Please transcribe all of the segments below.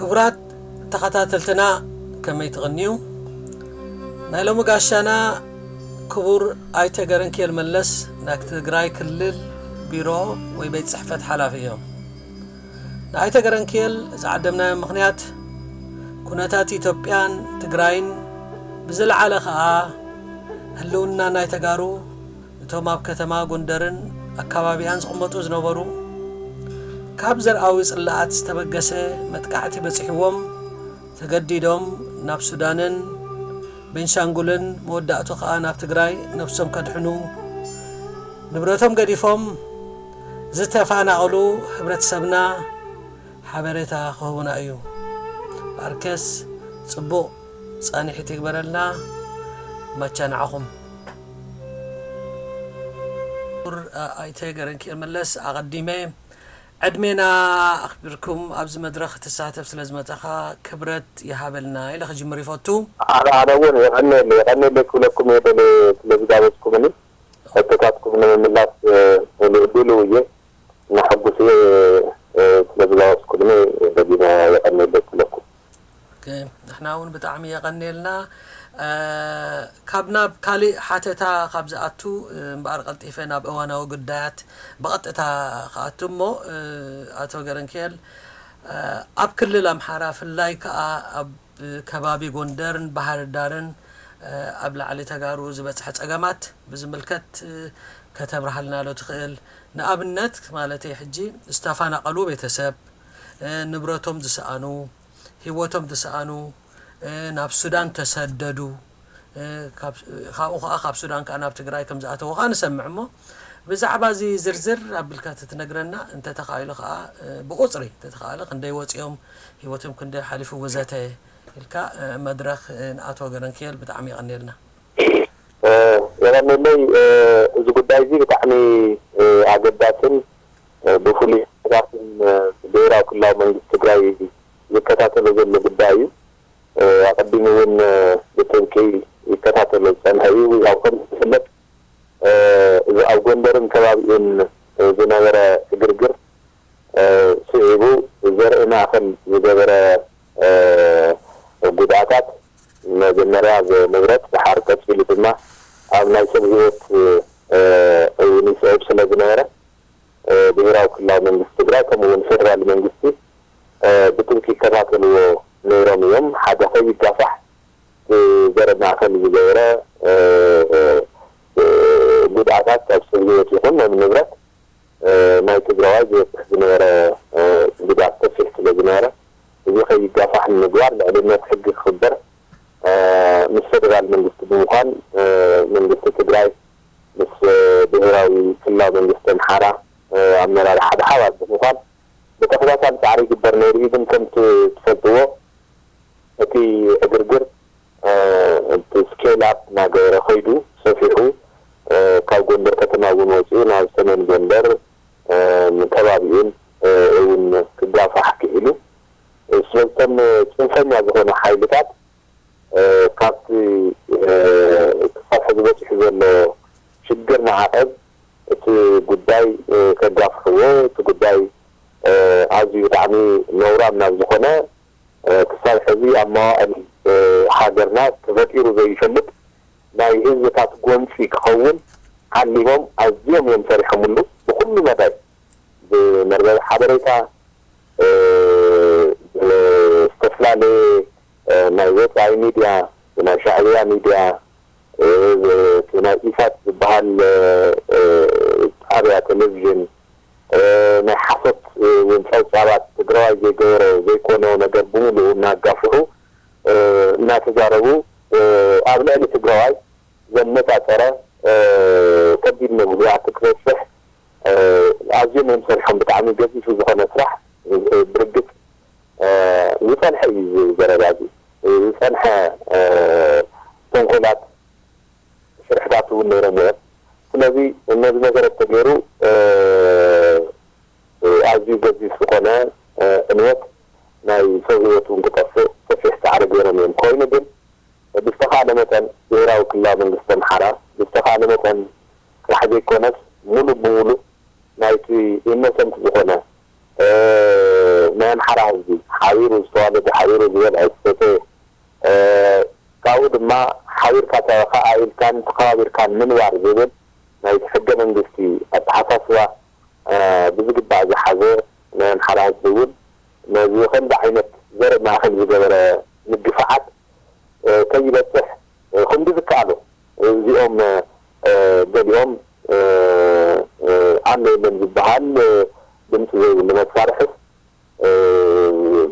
ክቡራት ተኸታተልትና፣ ከመይ ትቕንዩ? ናይ ሎሚ ጋሻና ክቡር ኣይተ ገረንኪኤል መለስ፣ ናይ ትግራይ ክልል ቢሮ ወይ ቤት ጽሕፈት ሓላፊ እዮም። ንኣይተ ገረንኪኤል ዝዓደምናዮ ምኽንያት፣ ኩነታት ኢትዮጵያን ትግራይን፣ ብዝለዓለ ኸኣ ህልውና ናይ ተጋሩ፣ እቶም ኣብ ከተማ ጎንደርን ኣካባቢኣን ዝቕመጡ ዝነበሩ፣ ካብ ዘርኣዊ ጽላኣት ዝተበገሰ መጥቃዕቲ በጺሕዎም፣ ተገዲዶም ናብ ሱዳንን ቤንሻንጉልን፣ መወዳእቱ ኸኣ ናብ ትግራይ ነብሶም ከድሕኑ፣ ንብረቶም ገዲፎም ዝተፋናቐሉ፣ ሕብረተሰብና ሓበሬታ ክህቡና እዩ። ባርከስ ጽቡቕ ጻንሒት ይግበረልና። ማቻ ንዓኹም። ክቡር ኣይተ ገረንኪኤል መለስ፣ ኣቐዲመ ዕድሜና ኣኽቢርኩም ኣብዚ መድረኽ ክትሳተፍ ስለ ዝመጻኻ ክብረት ይሃበልና ኢለ ክጅምር ይፈቱ። ኣነ ኣነ እውን የቐንየለይ የቐንየለይ ክብለኩም እየ ደልየ ስለ ዝጋበዝኩምኒ። ሕቶታትኩም ንምምላስ ሙሉእ ድሉው እየ። ንሕጉስ እየ ስለ ዝጋበዝኩምኒ ደጊመ የቐንየለይ ክብለኩም። ኦኬ፣ ንሕና እውን ብጣዕሚ የቐንየልና። ካብ ናብ ካሊእ ሓተታ ካብ ዝኣቱ እምበኣር ቀልጢፈ ናብ እዋናዊ ጉዳያት ብቐጥታ ክኣቱ እሞ፣ ኣቶ ገረንኪኤል፣ ኣብ ክልል ኣምሓራ፣ ፍላይ ከኣ ኣብ ከባቢ ጎንደርን ባህር ዳርን ኣብ ላዕሊ ተጋሩ ዝበጽሐ ጸገማት ብዝምልከት ከተብርሃልና ዶ ትኽእል? ንኣብነት ማለተይ፣ ሕጂ ዝተፋናቐሉ ቤተሰብ፣ ንብረቶም ዝሰኣኑ፣ ህይወቶም ዝሰኣኑ፣ ናብ ሱዳን ተሰደዱ፣ ካብኡ ኸኣ ካብ ሱዳን ከኣ ናብ ትግራይ ከም ዝኣተዉ ኸኣ ንሰምዕ። እሞ ብዛዕባ እዚ ዝርዝር ኣቢልካ ተትነግረና፣ እንተተኻኢሉ ኸኣ ብቑጽሪ እንተተኻእለ፣ ክንደይ ወጺኦም፣ ህይወቶም ክንደይ ሓሊፉ፣ ወዘተ ኢልካ መድረኽ ንኣቶ ገረንኪኤል ብጣዕሚ የቐንየልና። የቐንየለይ። እዚ ጉዳይ እዚ ብጣዕሚ ኣገዳስን ብፍሉይ ሕቶታትን ብሄራዊ ክልላዊ መንግስቲ ትግራይ ዝከታተሎ ዘሎ ጉዳይ እዩ። ኣቐዲሙ እውን ብጥብቂ ይከታተሎ ዝጸንሐ እዩ። ያው ከም ዝፍለጥ፣ እዚ ኣብ ጎንደርን ከባቢኡን ዝነበረ ዕግርግር ስዒቡ ዘርኢ ማእኸል ዝገበረ ጉድኣታት፣ መጀመርያ ብንብረት ድሓር ቀጺሉ ድማ ኣብ ናይ ሰብ ህይወት እውን ይስዕብ ስለ ዝነበረ፣ ብሄራዊ ክልላዊ መንግስቲ ትግራይ ከምኡ እውን ፌደራል መንግስቲ ብጥብቂ ይከታተልዎ ነይሮም እዮም። ሓደ ከይጋፋሕ ብዘርኢ ማእኸል ዝገበረ ጉድኣታት ኣብ ሰብ ህይወት ይኹን ኣብ ንብረት ናይ ትግራዋይ ዝበፅሕ ዝነበረ ጉድኣት ሰፊሕ ስለ ዝነበረ፣ እዚ ከይጋፋሕ ንምግባር፣ ልዕልነት ሕጊ ክኽበር፣ ምስ ፌደራል መንግስቲ ብምዃን፣ መንግስቲ ትግራይ ምስ ብሄራዊ ክልላዊ መንግስቲ ኣምሓራ ኣመራርሓ ብሓባር ብምዃን ብተኸታታሊ ፃዕሪ ይግበር ነይሩ እዩ። ግን ከምቲ ትፈልጥዎ፣ እቲ ዕግርግር እቲ ስኬል ኣፕ እናገበረ ከይዱ፣ ሰፊሑ፣ ካብ ጎንደር ከተማ እውን ወፂኡ ናብ ሰሜን ጎንደር ከባቢኡን እውን ክጋፋሕ ክኢሉ። ስለዚቶም ፅንፈኛ ዝኾኑ ሓይልታት ካብቲ ክሳብ ሕዚ በፂሑ ዘሎ ሽግር ንዓቐብ እቲ ጉዳይ ከጋፍሕዎ፣ እቲ ጉዳይ ኣዝዩ ብጣዕሚ ነውራም ናብ ዝኾነ፣ ክሳብ ሕዚ ኣብ መዋእል ሃገርና ተፈጢሩ ዘይፈልጥ ናይ ህዝብታት ጎንፂ ክኸውን ዓሊሞም ኣዝዮም እዮም ሰሪሖምሉ። ብኩሉ መዳይ፣ ብመርበብ ሓበሬታ፣ ብዝተፈላለየ ናይ ወፃኢ ሚድያ፣ ብናይ ሻዕብያ ሚድያ፣ እቲ ናይ ኢሳት ዝበሃል ጣብያ ቴሌቪዥን፣ ናይ ሓሶት እውን ፀብፃባት፣ ትግራዋይ ዘይገበሮ ዘይኮኖ ነገር ብምሉኡ እናጋፍሑ እናተዛረቡ ኣብ ልዕሊ ትግራዋይ ዘነፃፀረ ከቢድ መጉዳእቲ ክበፅሕ ኣዝዮም እዮም ሰሪሖም። ብጣዕሚ ገዚፉ ዝኾነ ስራሕ ብርግፅ ዝፀንሐ እዩ። እዚ ዘረባ እዚ ዝፀንሐ ተንኮላት ሽርሕታት እውን ነይሮም እዮም። ስለዚ እነዚ ነገራት ተገይሩ ኣዝዩ ገዚፍ ዝኾነ ዕንወት ናይ ሰብ ህይወት እውን ክጠፍእ ሰፊሕ ፃዕሪ ገይሮም እዮም። ኮይኑ ግን ብዝተኻእለ መጠን ብሄራዊ ክልላዊ መንግስቲ ኣምሓራ ብዝተኻእለ መጠን ጥራሕ ዘይኮነስ ሙሉእ ብሙሉእ ናይቲ ኢኖሰንት ዝኾነ ናይ ኣምሓራ ህዝቢ ሓቢሩ ዝተዋለደ፣ ሓቢሩ ዝበልዐ ዝሰተየ፣ እ፣ ካብኡ ድማ ሓቢርካ ተኸኣኢልካን ተኸባቢርካን ምንባር ዝብል ናይቲ ሕገ መንግስቲ ኣተሓሳስባ፣ እ፣ ብዝግባእ ዝሓዘ፣ ንሓራ ህዝቢ እውን ነዚ ከምዚ ዓይነት ዘርኢ ማእከል ዝገበረ ምድፋዓት፣ እ፣ ከይበጽሕ፣ እ፣ ክንዲ ዝከኣሎ እዚኦም፣ እ፣ ገሊኦም፣ እ፣ እ፣ ኣሎ የለን ዝበሃል፣ እ፣ ድምፂ ዘይብሉ መሳርሕስ፣ እ፣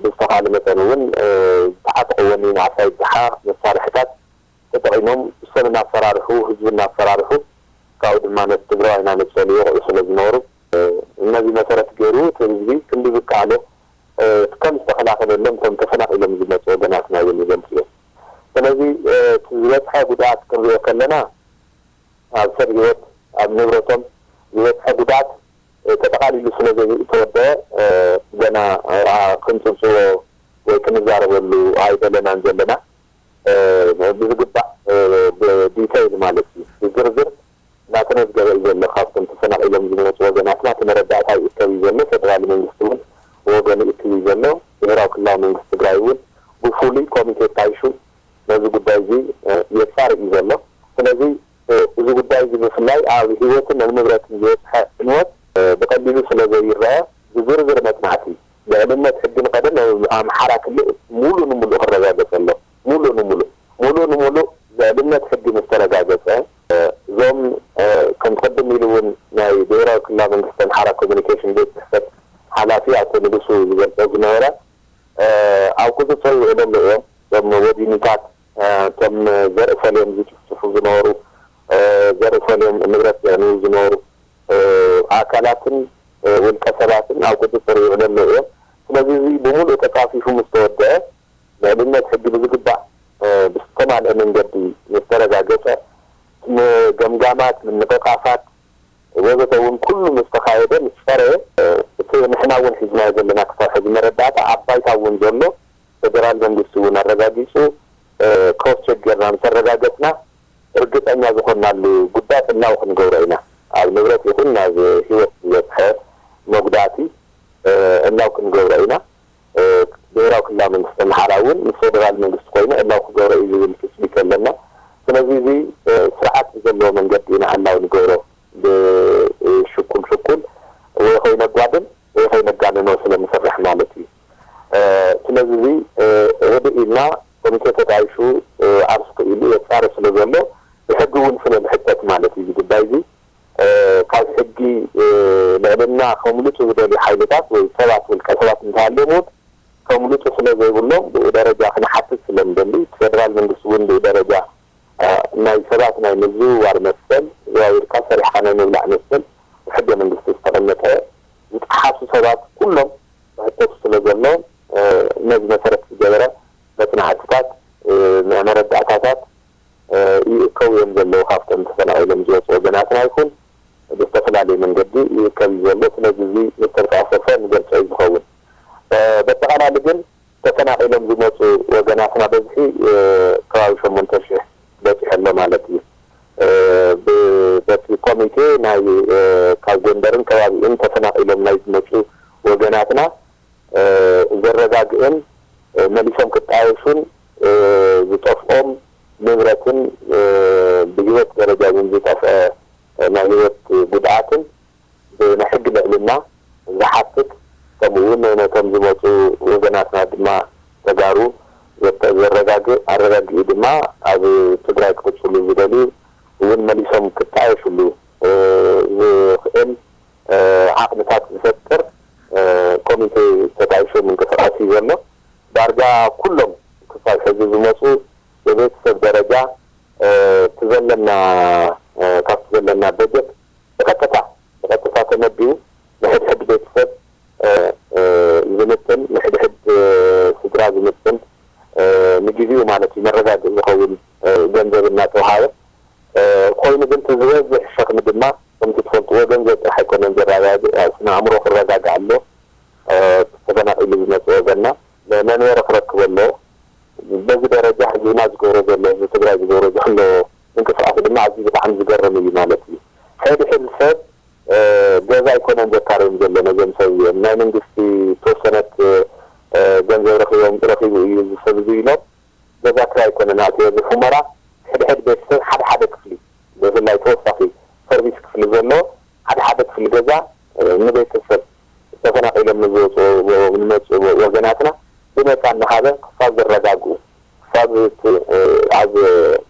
ብዝተኻለ መጠን እውን፣ እ፣ ዝተዓጠቕዎ ናይ ናዕፋይ ድሓ መሳርሕታት ተጠቒሞም ሰብ እናፈራርሑ፣ ህዝቢ እናፈራርሑ፣ ካብኡ ድማ ነቲ ትግራዋይ እናነፀሉ ይወቕዑ ስለ ዝነበሩ፣ እ፣ ነዚ መሰረት ገይሩ እቲ ህዝቢ ክንዲ ዝከኣሎ፣ እ፣ ከም ዝተኸላኸለሎም እቶም ተፈናቒሎም ዝመፁ ወገናትና እዮም ይገልፁ እዮም። ስለዚ፣ እ፣ እቲ ዝበፅሐ ጉድኣት ክንሪኦ ከለና፣ ኣብ ሰብ ህይወት፣ ኣብ ንብረቶም ዝበፅሐ ጉድኣት፣ እ፣ ተጠቓሊሉ ስለ ዘይተወደአ፣ እ፣ ገና፣ እ፣ ክንፅብፅቦ ወይ ክንዛረበሉ ኣይደለናን ዘለና። እ፣ ብዝግባእ፣ እ፣ ብዲቴይል ማለት እዩ፣ ብዝርዝር እናተመዝገበ እዩ ዘሎ። ካብቶም ተፈናቒሎም ዝመፁ ወገናትና እቲ መረዳእታ ይእከብ እዩ ዘሎ። ፌደራል መንግስቲ እውን ወገኑ ይእክብ እዩ ዘሎ። ብሄራዊ ክልላዊ መንግስቲ ትግራይ እውን ብፍሉይ ኮሚቴ ጣይሹ ነዚ ጉዳይ እዚ፣ እ፣ የፃርእ እዩ ዘሎ። ስለዚ፣ እ፣ እዚ ጉዳይ እዚ ብፍላይ ኣብ ህይወትን ኣብ ንብረትን ዝበፅሐ ዕንወት፣ እ፣ ብቐሊሉ ስለ ዘይረአ፣ ብዝርዝር መፅናዕቲ፣ ልዕልነት ሕጊ ንቐደም ኣብ ኣምሓራ ክልል ሙሉእ ንሙሉእ ክረጋገፅ ኣሎ። ሙሉእ ንሙሉእ፣ ሙሉእ ንሙሉእ ልዕልነት ሕጊ ምስ ተረጋገፀ፣ እ፣ እዞም፣ እ፣ ከም ቅድም ኢሉ እውን ናይ ብሄራዊ ክልላዊ መንግስቲ ኣምሓራ ኮሚኒኬሽን ቤት ፅሕፈት ሓላፊ ኣቶ ንጉሱ ዝገልፆ ዝነበረ፣ እ፣ ኣብ ቁፅፅር ይውዕለሉ እዮም። እቶም ወዲኒታት፣ እ፣ እቶም ዘርኢ ሰልዮም ዝጭፍጭፉ ዝነበሩ፣ እ፣ ዘርኢ ሰልዮም ንብረት ዘዕንዉ ዝነበሩ፣ እ፣ ኣካላትን፣ እ፣ ውልቀ ሰባትን ኣብ ቁፅፅር ይውዕለሉ እዮም። ስለዚ እዚ ብምሉእ ተፃፊፉ ምስ ተወደአ፣ ልዕልነት ሕጊ ብዝግባእ፣ እ፣ ብዝተማልአ መንገዲ ምስ ተረጋገፀ፣ ምገምጋማት፣ ምንቕቓፋት ወዘተ እውን ኩሉ ምስ ተኻየደ፣ ምስ ፈረየ፣ እ፣ እቲ ንሕና እውን ሒዝናዮ ዘለና ክሳብ ሕዚ መረዳእታ ኣብ ባይታ እውን ዘሎ፣ ፌደራል መንግስቲ እውን ኣረጋጊፁ፣ እ፣ ክሮስ ቸክ ጌርና ምስ ኣረጋገፅና፣ ርግፀኛ ዝኾንናሉ ጉዳይ ዕላዊ ክንገብሮ ኢና። ኣብ ንብረት ይኹን ናብ ህይወት ዝበፅሐ መጉዳእቲ፣ እ፣ ዕላዊ ክንገብሮ ኢና። እ፣ ብሄራዊ ክልላዊ መንግስቲ ኣምሓራ እውን ምስ ፌደራል መንግስቲ ኮይኑ ዕላዊ ክገብሮ እዩ ዝብል ትፅቢት ኣለና። ስለዚ እዚ፣ እ፣ ስርዓት ብዘለዎ መንገዲ ኢና ዕላዊ ንገብሮ። ብሽኩል ሽኩል ወይ ከይነጓድል ወይ ከይነጋንኖ ስለ ንሰርሕ ማለት እዩ። እ፣ ስለዚ እዚ፣ እ፣ ህድእ ኢልና ኮሚቴ ተጣይሹ፣ እ፣ ዓርሱ ክኢሉ የፃሪ ስለ ዘሎ ብሕጊ እውን ስለ ዝሕተት ማለት እዩ እዚ ጉዳይ እዚ። እ፣ ካብ ሕጊ፣ እ፣ ልዕልና ከምልጡ ዝደልዩ ሓይልታት ወይ ሰባት፣ ውልቀ ሰባት እንተሃልዮም እውን ከምልጡ ስለ ዘይብሎም ብኡ ደረጃ ክንሓትት ስለ ንደሊ፣ እቲ ፌደራል መንግስቲ እውን ብኡ ደረጃ፣ እ፣ ናይ ሰባት ናይ ምዝውዋር መሰል፣ ተዘዋዊርካ ሰሪሕካ ናይ ምብላዕ መሰል ብሕገ መንግስቲ ዝተቐመጠ ዝጠሓሱ ሰባት ኩሎም ክሕተቱ ስለ ዘለዎም፣ እ፣ ነዚ መሰረት ዝገበረ መፅናዕትታት፣ እ፣ መረዳእታታት፣ እ፣ ይእከቡ እዮም ዘለዉ። ካብቶም ተፈናቒሎም ዝወፁ ወገናትና ይኹን ብዝተፈላለየ መንገዲ ይእከብ እዩ ዘሎ። ስለዚ እዚ ዝተንቀሳሰሰ ንገልፆ እዩ ዝኸውን። እ፣ በጠቓላሊ ግን ተፈናቒሎም ዝመፁ ወገናትና በዝሒ፣ እ፣ ከባቢ ሸሞንተ ሽሕ በፂሑ ኣሎ ማለት እዩ። እ፣ ብ-፣ በቲ ኮሚቴ ናይ፣ እ፣ ካብ ጎንደርን ከባቢኡን ተፈናቒሎም ናይ ዝመፁ ወገናትና፣ እ፣ ዘረጋግእን፣ እ፣ መሊሶም ክጣየሹን፣ እ፣ ዝጠፍኦም ንብረትን፣ እ፣ ብህይወት ደረጃ እውን ዝጠፍአ፣ እ፣ ናይ ህይወት ጉድኣትን ብናይ ሕጊ ልዕልና ዝሓትት፣ ከምኡ እውን ነቶም ዝመፁ ወገናትና ድማ ተጋሩ ዘተ-፣ ዘረጋግእ፣ ኣረጋጊኡ ድማ ኣብ ትግራይ ክቕፅሉ ዝደልዩ እውን መሊሶም ክጣየሽሉ፣ እ፣ ዝኽእል፣ እ፣ ዓቕምታት ዝፈጥር፣ እ፣ ኮሚቴ ተጣይሹ ምንቅስቃስ እዩ ዘሎ። ዳርጋ ኩሎም ክሳብ ሕዚ ዝመፁ ብቤተሰብ ደረጃ፣ እ፣ እቲ ዘለና፣ እ፣ ካብቲ ዘለና በጀት ብቐጥታ፣ ብቐጥታ ተመዲቡ ንሕድሕድ ቤተሰብ፣ እ፣ እ፣ ዝምጥን፣ ንሕድሕድ፣ እ፣ ስድራ ዝምጥን፣ እ፣ ንግዜኡ ማለት እዩ መረጋግኢ ዝኸውን፣ እ፣ ገንዘብ እናተውሃበ፣ እ፣ ኮይኑ ግን እቲ ዝበዝሕ ሸኽሚ ድማ ከምቲ ትፈልጥዎ ገንዘብ ጥራሕ ኣይኮነን ዘረጋግእ፣ እ፣ ስነ ኣእምሮ ክረጋጋእ ኣሎ። እ፣ ተፈናቒሉ ዝመጽእ ወገንና ነ-፣ መንበሪ ክረክብ ኣለዎ። በዚ ደረጃ ህዝብና ዝገብሮ ዘሎ፣ ህዝቢ ትግራይ ዝገብሮ ዘሎ ምንቅስቃስ ድማ ኣዝዩ ብጣዕሚ ዝገርም እዩ ማለት እዩ። ሕድሕድ ሰብ፣ እ፣ ገዛ ኣይኮነን ዘካርዮም ዘሎ ነዞም ሰብ እዚኦም። ናይ መንግስቲ ዝተወሰነት፣ እ፣ ገንዘብ ረኺቦም ረኺቡ እዩ ዝሰብዙ ኢሎም ገዛ ክራይ ኣይኮነን ኣትዮ እዚ ሑመራ ሕድሕድ ቤተሰብ ሓደ ሓደ ክፍሊ ብፍላይ ተወሳኺ ሰርቪስ ክፍሊ ዘሎ ሓደ ሓደ ክፍሊ ገዛ ንቤተሰብ ተፈናቒሎም ንዝወፁ ንመፁ ወገናትና ብነፃ እናሃበ ክሳብ ዘረጋግኡ ክሳብ ኣብ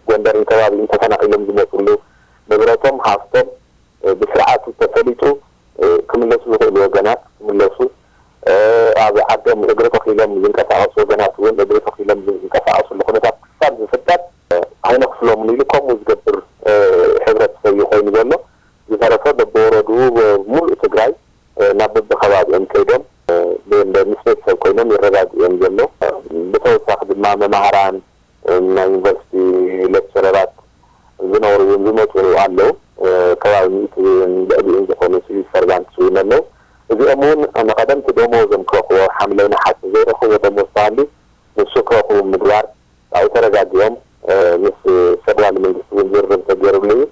ጎንደርን ከባቢን ተፈናቒሎም ዝመፅሉ ንብረቶም ሃፍቶም ብስርዓቱ ተፈሊጡ ክምለሱ ዝኽእሉ ወገናት ክምለሱ ኣብ ዓዶም እግሪ ተኺሎም ዝንቀሳቐሱ ወገናት እውን እግሪ ተኺሎም ዝንቀሳቐስሉ ኩነታት ክሳብ ዝፍጠር ኣይነኽፍሎምን ኢሉ ከምኡ ዝገብር ሕብረተሰብ እዩ ኮይኑ ዘሎ። ዝተረፈ በብወረድኡ ሙሉእ ትግራይ ናብ በብከባቢኦም ከይዶም ምስ ቤተሰብ ኮይኖም ይረጋግኡ እዮም ዘሎ። ብተወሳኺ ድማ መማህራን ናይ ዩኒቨርሲቲ ሌክቸረራት ዝነብሩ እውን ዝመፁ ኣለዉ። ከባቢ ሚእቲ ልዕሊኡን ዝኾኑ ሲቪል ሰርቫንትስ እውን ኣለዉ። እዚኦም እውን ንቐደምቲ ደሞዞም ክረኽቦ ሓምለይ ነሓሰ ዘይረኽቦ ደሞዝ ተሃልዩ ንሱ ክረኽቡ ምግባር ኣብኡ ተረጋጊኦም ምስ ፌደራል መንግስቲ እውን ዝርርብ ተገይሩሉ እዩ።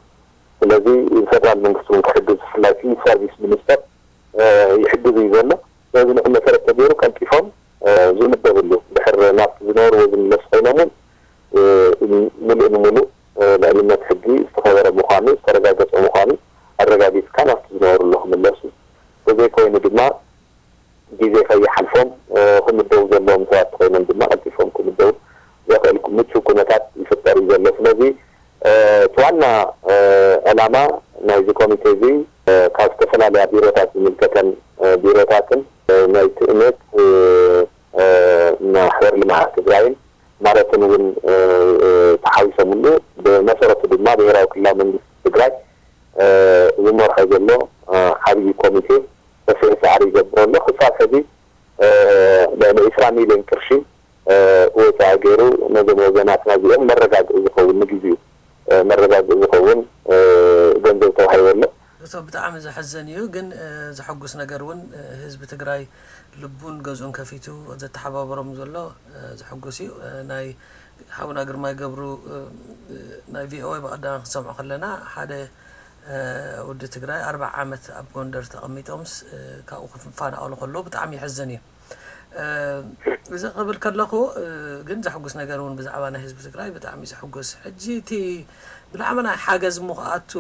ስለዚ ፌደራል መንግስቲ እውን ክሕግዝ ብፍላይ ሲቪል ሰርቪስ ሚኒስተር ይሕግዝ እዩ ዘሎ። ስለዚ ንኡ መሰረት ተገይሩ ቀልጢፎም ዝምደብሉ ድሕር ናብቲ ዝነበርዎ ዝምለሱ ኮይኖም እውን ምሉእ ንምሉእ ልዕልነት ሕጊ ዝተኸበረ ምዃኑ ዝተረጋገፀ ምዃኑ ኣረጋጊፅካ ናብቲ ዝነበርሉ ክምለሱ ተዘይኮይኑ ድማ ግዜ ከይሓልፎም ክምደቡ ዘለዎም ሰባት ተኮይኖም ድማ ቀልጢፎም ክምደቡ ዘኽእል ምቹው ኩነታት ይፍጠር እዩ ዘሎ። ስለዚ እቲ ዋና ዕላማ ናይዚ ኮሚቴ እዚ ካብ ዝተፈላለያ ቢሮታት ዝምልከተን ቢሮታትን ናይ ትእምት ማሕበር ልምዓት ትግራይን ማረትን እውን ተሓዊሶምሉ ብመሰረቱ ድማ ብሄራዊ ክልላዊ መንግስቲ ትግራይ ዝመርሖ ዘሎ ዓብዪ ኮሚቴ ሰፊሕ ፃዕሪ ይገብር ኣሎ። ክሳብ ሕዚ ልዕሊ ዕስራ ሚልዮን ቅርሺ ወፃኢ ገይሩ ነዞም ወገናትና እዚኦም መረጋግኢ ዝኸውን ንግዜኡ መረጋግኢ ዝኸውን ገንዘብ ተዋሂቡ ኣሎ። እቶ ብጣዕሚ ዘሕዝን እዩ፣ ግን ዘሐጉስ ነገር እውን ህዝቢ ትግራይ ልቡን ገዝኡን ከፊቱ ዘተሓባበሮም ዘሎ ዘሐጉስ እዩ። ናይ ሓውና ግርማይ ገብሩ ናይ ቪኦኤ ብቐዳማይ ክንሰምዖ ከለና ሓደ ወዲ ትግራይ ኣርብዓ ዓመት ኣብ ጎንደር ተቐሚጦምስ ካብኡ ክፋናቐሉ ከለዉ ብጣዕሚ የሕዝን እዩ። እዚ ክብል ከለኹ ግን ዘሕጉስ ነገር እውን ብዛዕባ ናይ ህዝቢ ትግራይ ብጣዕሚ ዘሕጉስ። ሕጂ እቲ ብዛዕባ ናይ ሓገዝ እሞ ክኣቱ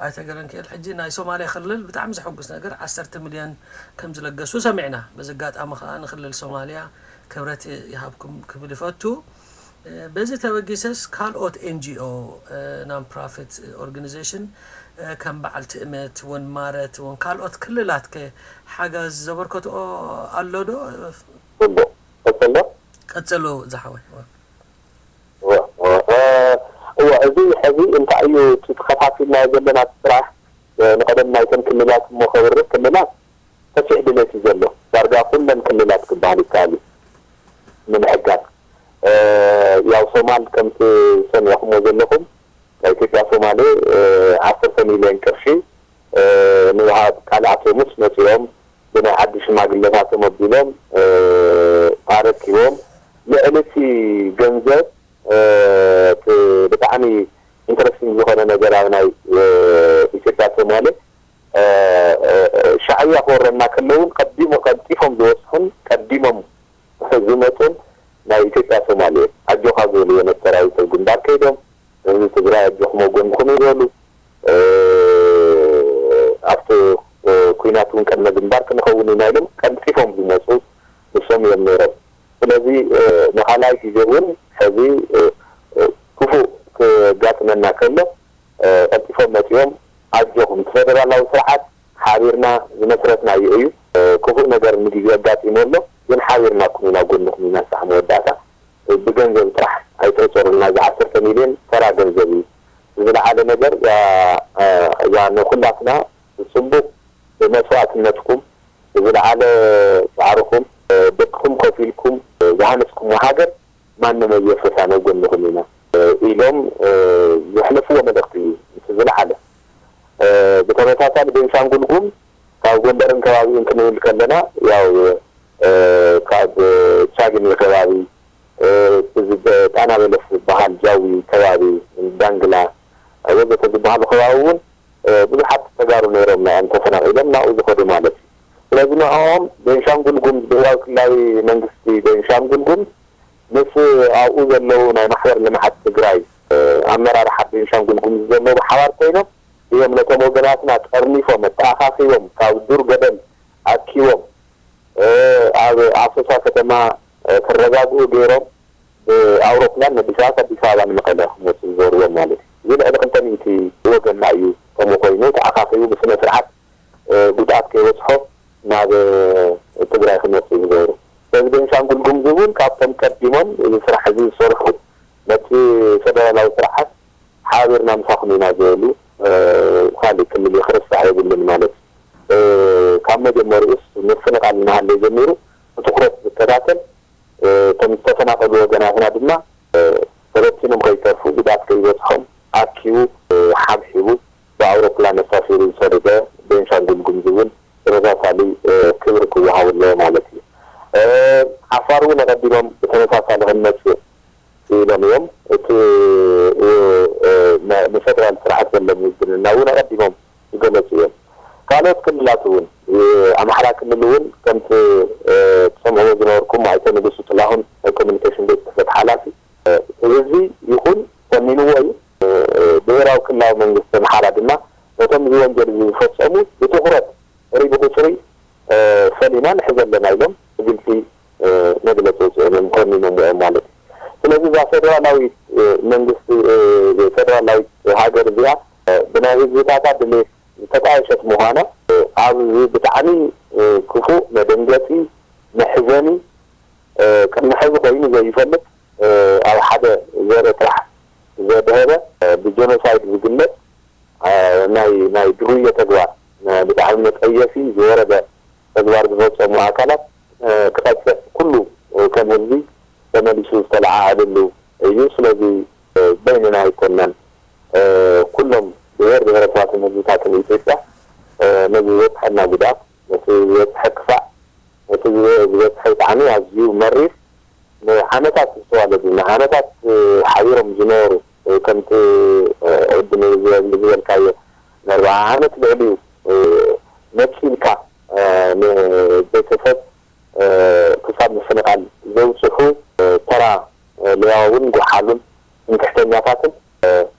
ኣይተ ገረንክኤል ሕጂ ናይ ሶማሌ ክልል ብጣዕሚ ዘሕጉስ ነገር ዓሰርተ ሚልዮን ከም ዝለገሱ ሰሚዕና። በዚ ኣጋጣሚ ከዓ ንክልል ሶማሊያ ክብረት ይሃብኩም ክብል ይፈቱ። በዚ ተበጊሰስ ካልኦት ኤንጂኦ ናን ፕራፊት ኦርጋኒዜሽን ከም በዓል ትእምት እውን ማረት እውን ካልኦት ክልላት ከ ሓገዝ ዘበርከትኦ ኣሎ ዶ? ጽቡቅ ቀጽሎ። ቀጽሎ ዝሓወይ። እወ እዚ ሕዚ እንታይ እዩ እቲ ተኸፋፊልናዮ ዘለና እቲ ስራሕ ንቐደም ናይተን ክልላት እሞ ከብርህ ክልላት ሰፊሕ ድሌት እዩ ዘሎ ዳርጋ ኩለን ክልላት ክበሃል ይከኣል እዩ ንምሕጋዝ ያው ሶማል ከምቲ ዝሰሚዕኹምዎ ዘለኹም ናይ ኢትዮጵያ ሶማሌ ዓሰርተ ሚልዮን ቅርሺ ንምሃብ ቃል ኣትዮምስ መፂኦም ብናይ ዓዲ ሽማግለታቶም ኣቢሎም ኣረኪቦም ልዕሊ እቲ ገንዘብ እቲ ብጣዕሚ interesting ዝኾነ ነገር ኣብ ናይ ኢትዮጵያ ሶማሌ ሻዕብያ ክወረና ከሎ እውን ቀዲሞ ቀልጢፎም ዝበፅሑን ቀዲሞም ዝመፁን ናይ ኢትዮጵያ ሶማሌ እዮም። ኣጆኻ ዝበልዎ ነቲ ሰራዊት ኣብ ግንባር ከይዶም ህዝቢ ትግራይ ኣጆኹም ኣብ ጎንኹም እዩ ዝበሉ ኣብቲ ኲናት እውን ቅድመ ግንባር ክንኸውን ኢና ኢሎም ቀልጢፎም ዝመፁ ንሶም እዮም ነይሮም። ስለዚ ንኻልኣይ ግዜ እውን ሕዚ ክፉእ ክጋጥመና ከሎ ቀልጢፎም መፂኦም ኣጆኹም እቲ ፌደራላዊ ስርዓት ሓቢርና ዝመስረትናዮ እዩ። ክፉእ ነገር ንግዜኡ ኣጋጢሙ ኣሎ ግን ሓቢርናኩም ኢና ጎንኹም ኢና ንሳዕ መወዳእታ ብገንዘብ ጥራሕ ኣይትዕፀሩልና እዚ ዓሰርተ ሚልዮን ተራ ገንዘብ እዩ ዝለዓለ ነገር እዛ ንኩላትና ብፅቡቅ ብመስዋእትነትኩም ብዝለዓለ ፃዕርኹም ደቅኹም ከፊልኩም ዝሃነፅኩምዋ ሃገር ማንም ኣየፍርሳን ኣብ ጎንኹም ኢና ኢሎም ዘሕለፍዎ መልእኽቲ እዩ እቲ ዝለዓለ። ብተመሳሳሊ ቤንሻንጉል ጉምዝ ካብ ጎንደርን ከባቢኡን ክንብል ከለና ያው ካብ ቻግኒ ከባቢ ጣና በለስ ዝበሃል ጃዊ ከባቢ ዳንግላ ወዘተ ዝበሃሉ ከባቢ እውን ብዙሓት ተጋሩ ነይሮም ናብኦም ተፈናቒሎም ናብኡ ዝኸዱ ማለት እዩ። ስለዚ ንዕኦም ቤንሻንጉል ጉምዝ፣ ብሄራዊ ክልላዊ መንግስቲ ቤንሻንጉል ጉምዝ ምስ ኣብኡ ዘለዉ ናይ ማሕበር ልምዓት ትግራይ ኣመራርሓ ቤንሻንጉል ጉምዝ ዘለዉ ብሓባር ኮይኖም እዮም ነቶም ወገናትና ጠርኒፎም ኣተኣኻኺቦም ካብ ዱር ገደል ኣኪቦም ኣብ ኣሶሳ ከተማ ክረጋግኡ ገይሮም ብኣውሮፕላን ነዲሳት ኣዲስ ኣበባ ንመቐለ ክመፁ ዝገበርዎም ማለት እዩ። እዚ ልዕሊ ክልተ ሚእቲ ወገንና እዩ ከምኡ ኮይኑ ተኣኻኺቡ ብስነ ስርዓት ጉድኣት ከይበፅሖ ናብ ትግራይ ክመፅእ ዝገበሩ። ስለዚ ቤንሻንጉል ጉምዝ እውን ካብቶም ቀዲሞም እዚ ስራሕ እዚ ዝሰርሑ ነቲ ፌደራላዊ ስርዓት ሓቢርና ምሳኹም ኢና ዝበሉ ካልእ ክልል ክርሳዕ የብሉን ማለት እዩ። ካብ መጀመሪኡስ ምፍንቓል እናሃለየ ጀሚሩ ብትኹረት ዝከታተል እቶም ዝተፈናቐሉ ወገናትና ድማ ተበቲኖም ከይተርፉ ጉድኣት ከይበፅሖም ኣኪቡ ሓብሒቡ ብኣውሮፕላን ኣሳፊሩ ዝሰደደ ቤንሻንጉል ጉምዝ እውን ተመሳሳሊ ክብሪ ክወሃቡ ኣለዎ ማለት እዩ። ዓፋር እውን ኣቐዲሞም ብተመሳሳሊ ክንመፅእ ኢሎም እዮም። እቲ ንፌደራል ስርዓት ዘለዎም ውግንና እውን ኣቐዲሞም ዝገለፁ እዮም። ካልኦት ክልላት እውን ኣምሓራ ክልል እውን ከምቲ ትሰምዕዎ ዝነበርኩም ኣይተ ንጉሱ ጥላሁን ናይ ኮሚኒኬሽን ቤት ጽሕፈት ሓላፊ ህዝቢ ይኹን ኮኒንዎ እዩ። ብሄራዊ ክልላዊ መንግስቲ ኣምሓራ ድማ ነቶም እዚ ወንጀል እዚ ዝፈጸሙ ብትኹረት ሪ ብቁፅሪ ፈሊና ንሕዘ ኣለና ኢሎም ብግልፂ መግለፂ ውፅኦም እዮም ኮኒኖም እዮም ማለት እዩ። ስለዚ እዛ ፌደራላዊት መንግስቲ ፌደራላዊት ሃገር እዚኣ ብናይ ህዝብታታ ድሌት ዝተጣየሸት ምዃና ኣብዚ ብጣዕሚ ክፉእ መደንገፂ መሕዘኒ ቅድሚ ሕዚ ኮይኑ ዘይፈልጥ ኣብ ሓደ ዘርኢ ጥራሕ ዘድሀበ ብጀኖሳይድ ዝግለፅ ናይ ናይ ድሩየ ተግባር ብጣዕሚ መፀየፊ ዝወረደ ተግባር ዝፈፀሙ ኣካላት ክቐፅዕ ኩሉ ከም ህዝቢ ተመሊሱ ዝተለዓዓለሉ እዩ። ስለዚ በይንና ኣይኮናን ኩሎም ብሄር ብሄረሰባትን ህዝብታትን ኢትዮጵያ ነዚ ዝበፅሐና ጉድኣት ነቲ ዝበፅሐ ክፋእ ነቲ ዝበፅሐ ብጣዕሚ ኣዝዩ መሪር ንዓመታት ዝተዋለዱ ንዓመታት ሓቢሮም ዝነበሩ ከምቲ ቅድም ዝበልካዮ ንኣርባዓ ዓመት ልዕሊኡ ነፂልካ ንቤተሰብ ክሳብ ምፍንቓል ዘብፅሑ ተራ ሌዋውን ጎሓሉን ትምክሕተኛታትን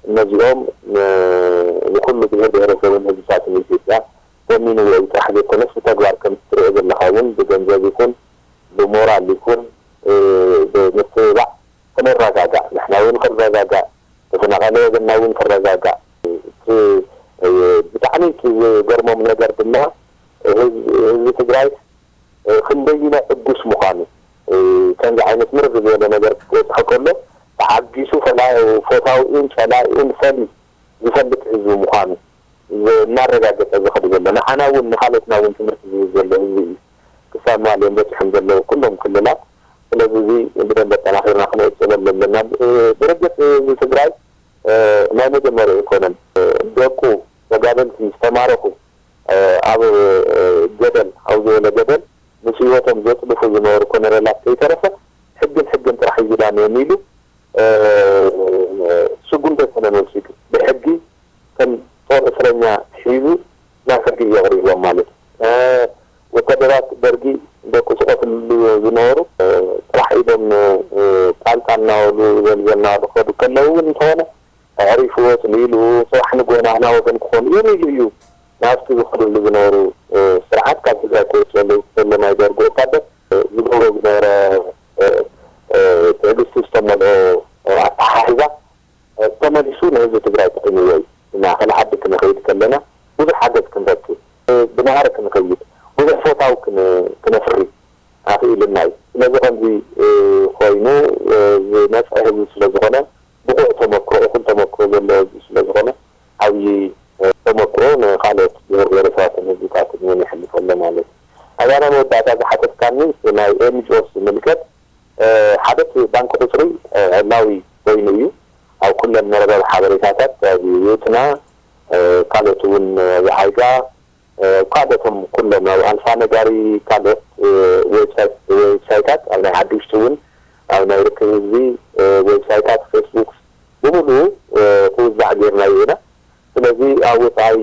እነዚኦም ንኩሉ ብሄር ብሄረሰብን ህዝብታትን ኢትዮጵያ ኮኒንዎ እዩ ጥራሕ ዘይኮነስ ብተግባር ከም ትሪኦ ዘለኻ እውን ብገንዘብ ይኹን ብሞራል ይኹን ብምትብባዕ ክነረጋጋእ ንሕና እውን ክረጋጋእ ተፈናቐለ ወገንና እውን ክረጋጋእ ብጣዕሚ ዝገርሞም ነገር ድማ ህዝቢ ትግራይ ክንደይና ዕጉስ ምዃኑ ከምዚ ዓይነት ምርር ዝበለ ነገር ክበፅሖ ከሎ ተዓጊሱ ፈታዊኡን ፀላኢኡን ፈሊ ዝፈልጥ ህዝቢ ምዃኑ እናረጋገፀ ዝኸዱ ዘሎ ንዓና እውን ንካልኦትና እውን ትምህርቲ ዝህብ ዘሎ ህዝቢ እዩ። ክሳብ ማልዮም በፂሖም ዘለዉ ኩሎም ክልላት ስለዚ እዚ ብደንብ ኣጠናኺርና ክንቅፅለሉ ኣለና። ብርግፅ ህዝቢ ትግራይ ናይ መጀመርያ ኣይኮነን። ደቁ ተጋደልቲ ዝተማረኹ ኣብ ገደል ኣብ ዝበለ ገደል ምስ ህይወቶም ዘፅድፉ ዝነበሩ ኮነረላት ከይተረፈ ሕግን ሕግን ጥራሕ እዩ ዝዳንዮም ኢሉ ስጉምቲ ኣይኮነን ወሲዱ ብሕጊ ከም ጦር እስረኛ ሒዙ ናብ ሕጊ እዩ ኣቕሪብዎም ማለት እዩ። ወታደራት ደርጊ ደቁ ዝቐትልሉ ዝነበሩ ጥራሕ ኢዶም ጣልጣል እናበሉ ዘልዘል እናበሉ ክኸዱ ከለዉ እውን እንተኾነ ኣዕሪፍዎ ፅልኢሉ ፅባሕ ንጎ ናህና ወገን ክኾኑ እዮም ኢሉ እዩ ናብቲ ዝኸድሉ ዝነበሩ ስርዓት ካብ ትግራይ ክወፅኦሉ ዘሎ ናይ ደርጊ ወታደር ዝገብሮ ዝነበረ ትዕግስቲ ዝተመልኦ ኣተሓሕዛ ተመሊሱ ንህዝቢ ትግራይ ጥዒምዎ እዩ። ንማእኸል ዓዲ ክንኸይድ ከለና ብዙሕ ሓገዝ ክንረክብ፣ ብናህሪ ክንኸይድ፣ ብዙሕ ፈታው ክነፍሪ ኣኽኢሉና እዩ። ስለዚ ከምዚ ኮይኑ ዝመፀ ህዝቢ ስለዝኾነ ብቑዕ ተመክሮ፣ እኹል ተመክሮ ዘለዎ ህዝቢ ስለዝኾነ ዓብዪ ተመክሮ ንኻልኦት ብሄር ብሄረሰባትን ህዝብታትን እውን የሕልፎ ኣሎ ማለት እዩ። ኣባና መወዳእታ ዝሓተትካኒ ናይ ኤንጂኦስ ዝምልከት ሓደ እቲ ባንክ ቁፅሪ ዕላዊ ኮይኑ እዩ። ኣብ ኩለን መርበብ ሓበሬታታት ኣብ ዩትና ካልኦት እውን ኣብ ዓይጋ ካልኦቶም ኩሎም ኣብ ኣልፋ ነጋሪ ካልኦት ዌብሳይታት ኣብ ናይ ዓዲ ውሽጢ እውን ኣብ ናይ ርክብ ህዝቢ ዌብሳይታት ፌስቡክ ብምሉኡ ክውዛዕ ጌርናዮ ኢና። ስለዚ ኣብ ወፃኢ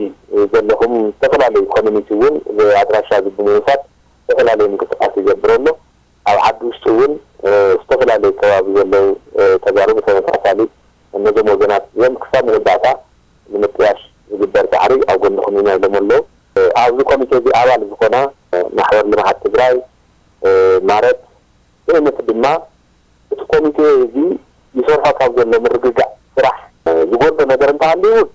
ዘለኹም ዝተፈላለዩ ኮሚኒቲ እውን ኣድራሻ እዚ ብምውሳድ ዝተፈላለዩ ምንቅስቃስ ይገብር ኣሎ። ኣብ ዓዲ ውሽጢ እውን ዝተፈላለዩ ከባቢ ዘለዉ ተጋሩ ብተመሳሳሊ እነዞም ወገናት እዮም ክሳብ መወዳእታ ንምጥያሽ ዝግበር ፃዕሪ ኣብ ጎንኹም ኢና ኢሎም ኣለዉ። ኣብዚ ኮሚቴ እዚ ኣባል ዝኾና ማሕበር ልምዓት ትግራይ ማለት፣ ብእምነት ድማ እቲ ኮሚቴ እዚ ይሰርሖ ካብ ዘሎ ምርግጋእ ስራሕ ዝጎድሎ ነገር እንተሃልዩ እውን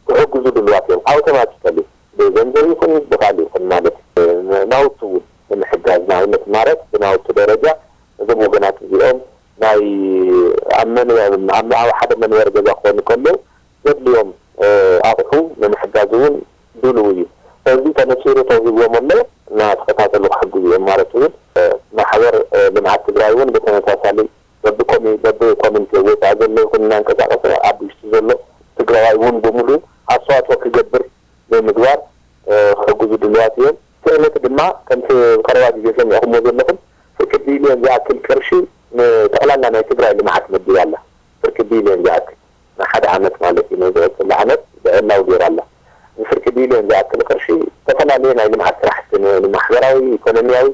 ክሕግዙ ድልዋት እዮም። ኣውቶማቲካሊ ብገንዘብ ይኹን ብካል ይኹን ማለት ናውቲ እውን ንምሕጋዝ ንኣብነት ማለት ብናውቲ ደረጃ እዞም ወገናት እዚኦም ናይ ኣብ መንበ- ኣብ ሓደ መንበሪ ገዛ ክኾኑ ከለዉ ዘድልዮም ኣቑሑ ንምሕጋዝ እውን ድልው እዩ። ስለዚ ተነፂሩ ተውሂብዎም ኣሎ እናተኸታተሉ ክሕግዙ እዮም ማለት እውን ማሕበር ልምዓት ትግራይ እውን ብተመሳሳሊ በብኮሚ በብኮሚኒቲ ወፃኢ ዘሎ ይኹን እናንቀሳቀሰ ኣብ ውሽጢ ዘሎ ትግራዋይ እውን ብምሉ ኣስተዋፅኦ ክገብር ብምግባር ክሕግዙ ድልዋት እዮም። ክእለት ድማ ከምቲ ቀረባ ግዜ ሰሚዕኹሞ ዘለኹም ፍርቂ ቢልዮን ዝኣክል ቅርሺ ንጠቕላላ ናይ ትግራይ ልምዓት መዲባ ኣላ። ፍርቂ ቢልዮን ዝኣክል ንሓደ ዓመት ማለት እዩ። ነዚ ቀፅሊ ዓመት ብዕላው ገይራ ኣላ። እዚ ፍርቂ ቢልዮን ዝኣክል ቅርሺ ዝተፈላለዩ ናይ ልምዓት ስራሕቲ ንማሕበራዊ ኢኮኖሚያዊ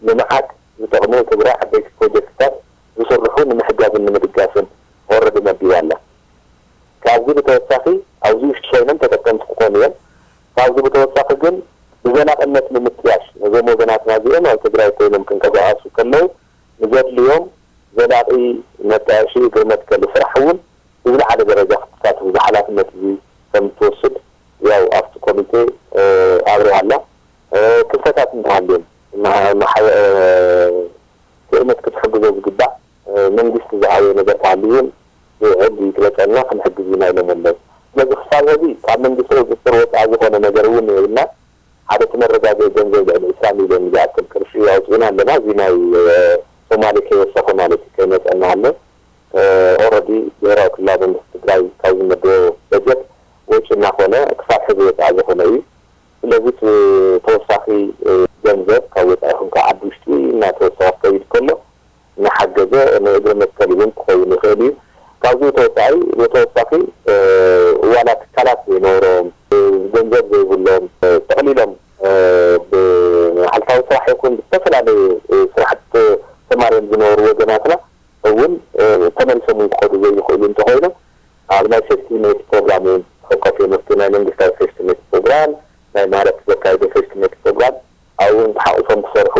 ልምዓት ዝጠቕሙ ትግራይ ዓበይቲ ፕሮጀክትታት ዝስርሑ ንምሕጋዝን ንምድጋፍን ኦረዲ መዲባ ኣላ። ካብዚ ብተወሳኺ ኣብዚ ውሽጢ ኮይኖም ተጠቀምቲ ክኾኑ እዮም። ካብዚ ብተወሳኺ ግን ብዘላቕነት ንምጥያሽ ነዞም ወገናትና እዚኦም ኣብ ትግራይ ኮይኖም ክንቀሳቐሱ ከለዉ ንዘድልዮም ዘላቒ መጣየሺ እግሪ መትከሊ ስራሕ እውን ብዝለዓለ ደረጃ ክትሳተፉ እዚ ሓላፍነት እዚ ከም ትወስድ ያው ኣብቲ ኮሚቴ ኣብሪሃ ኣላ። ክፍተታት እንተሃልዮም ክእለት ክትሕግዞ ዝግባእ መንግስቲ ዝሃበ ነገር ተሃልዩ እውን ብሕጊ ይግለፀልና ክንሕግዝ ኢና ኢሎም ኣለዉ። ስለዚ ክሳብ ሕዚ ካብ መንግስቲ ቁፅፅር ወፃኢ ዝኾነ ነገር እውን የብልና። ሓደ እቲ መረጋገኢ ገንዘብ ልዕሊ ዕስራ ሚልዮን ዝኣክል ቅርሺ ኣውፂእና ኣለና። እዚ ናይ ሶማሌ ከይወሰኸ ማለት እዩ ከይመፀና ኣሎ። ኦረዲ ብሄራዊ ክልላዊ መንግስቲ ትግራይ ካብ ዝመደቦ በጀት ወጪ እናኾነ ክሳብ ሕዚ ወፃኢ ዝኾነ እዩ። ስለዚ እቲ ተወሳኺ ገንዘብ ካብ ወፃኢ ይኹን ካብ ዓዲ ውሽጢ እናተወሰኸ ክኸይድ ከሎ እናሓገዘ ንእግሪ መትከል እውን ክኸውን ይኽእል እዩ። ካብዚ ተወሳኺ ብተወሳኺ ዋላ ትካላት ዘይነበሮም ገንዘብ ዘይብሎም ጠቕሊሎም ብመዓልታዊ ስራሕ ይኹን ብዝተፈላለዩ ስራሕቲ ተማርዮም ዝነበሩ ወገናትና እውን ተመሊሶም እውን ክኸዱ ዘይኽእሉ እንተኾይኖም ኣብ ናይ ሴፍቲ ኔት ፕሮግራም እውን ተኸከፍ እዮም። ኣብቲ ናይ መንግስታዊ ሴፍቲ ኔት ፕሮግራም ናይ ማለት ዘካየደ ሴፍቲ ኔት ፕሮግራም ኣብኡ እውን ተሓቑፎም ክሰርሑ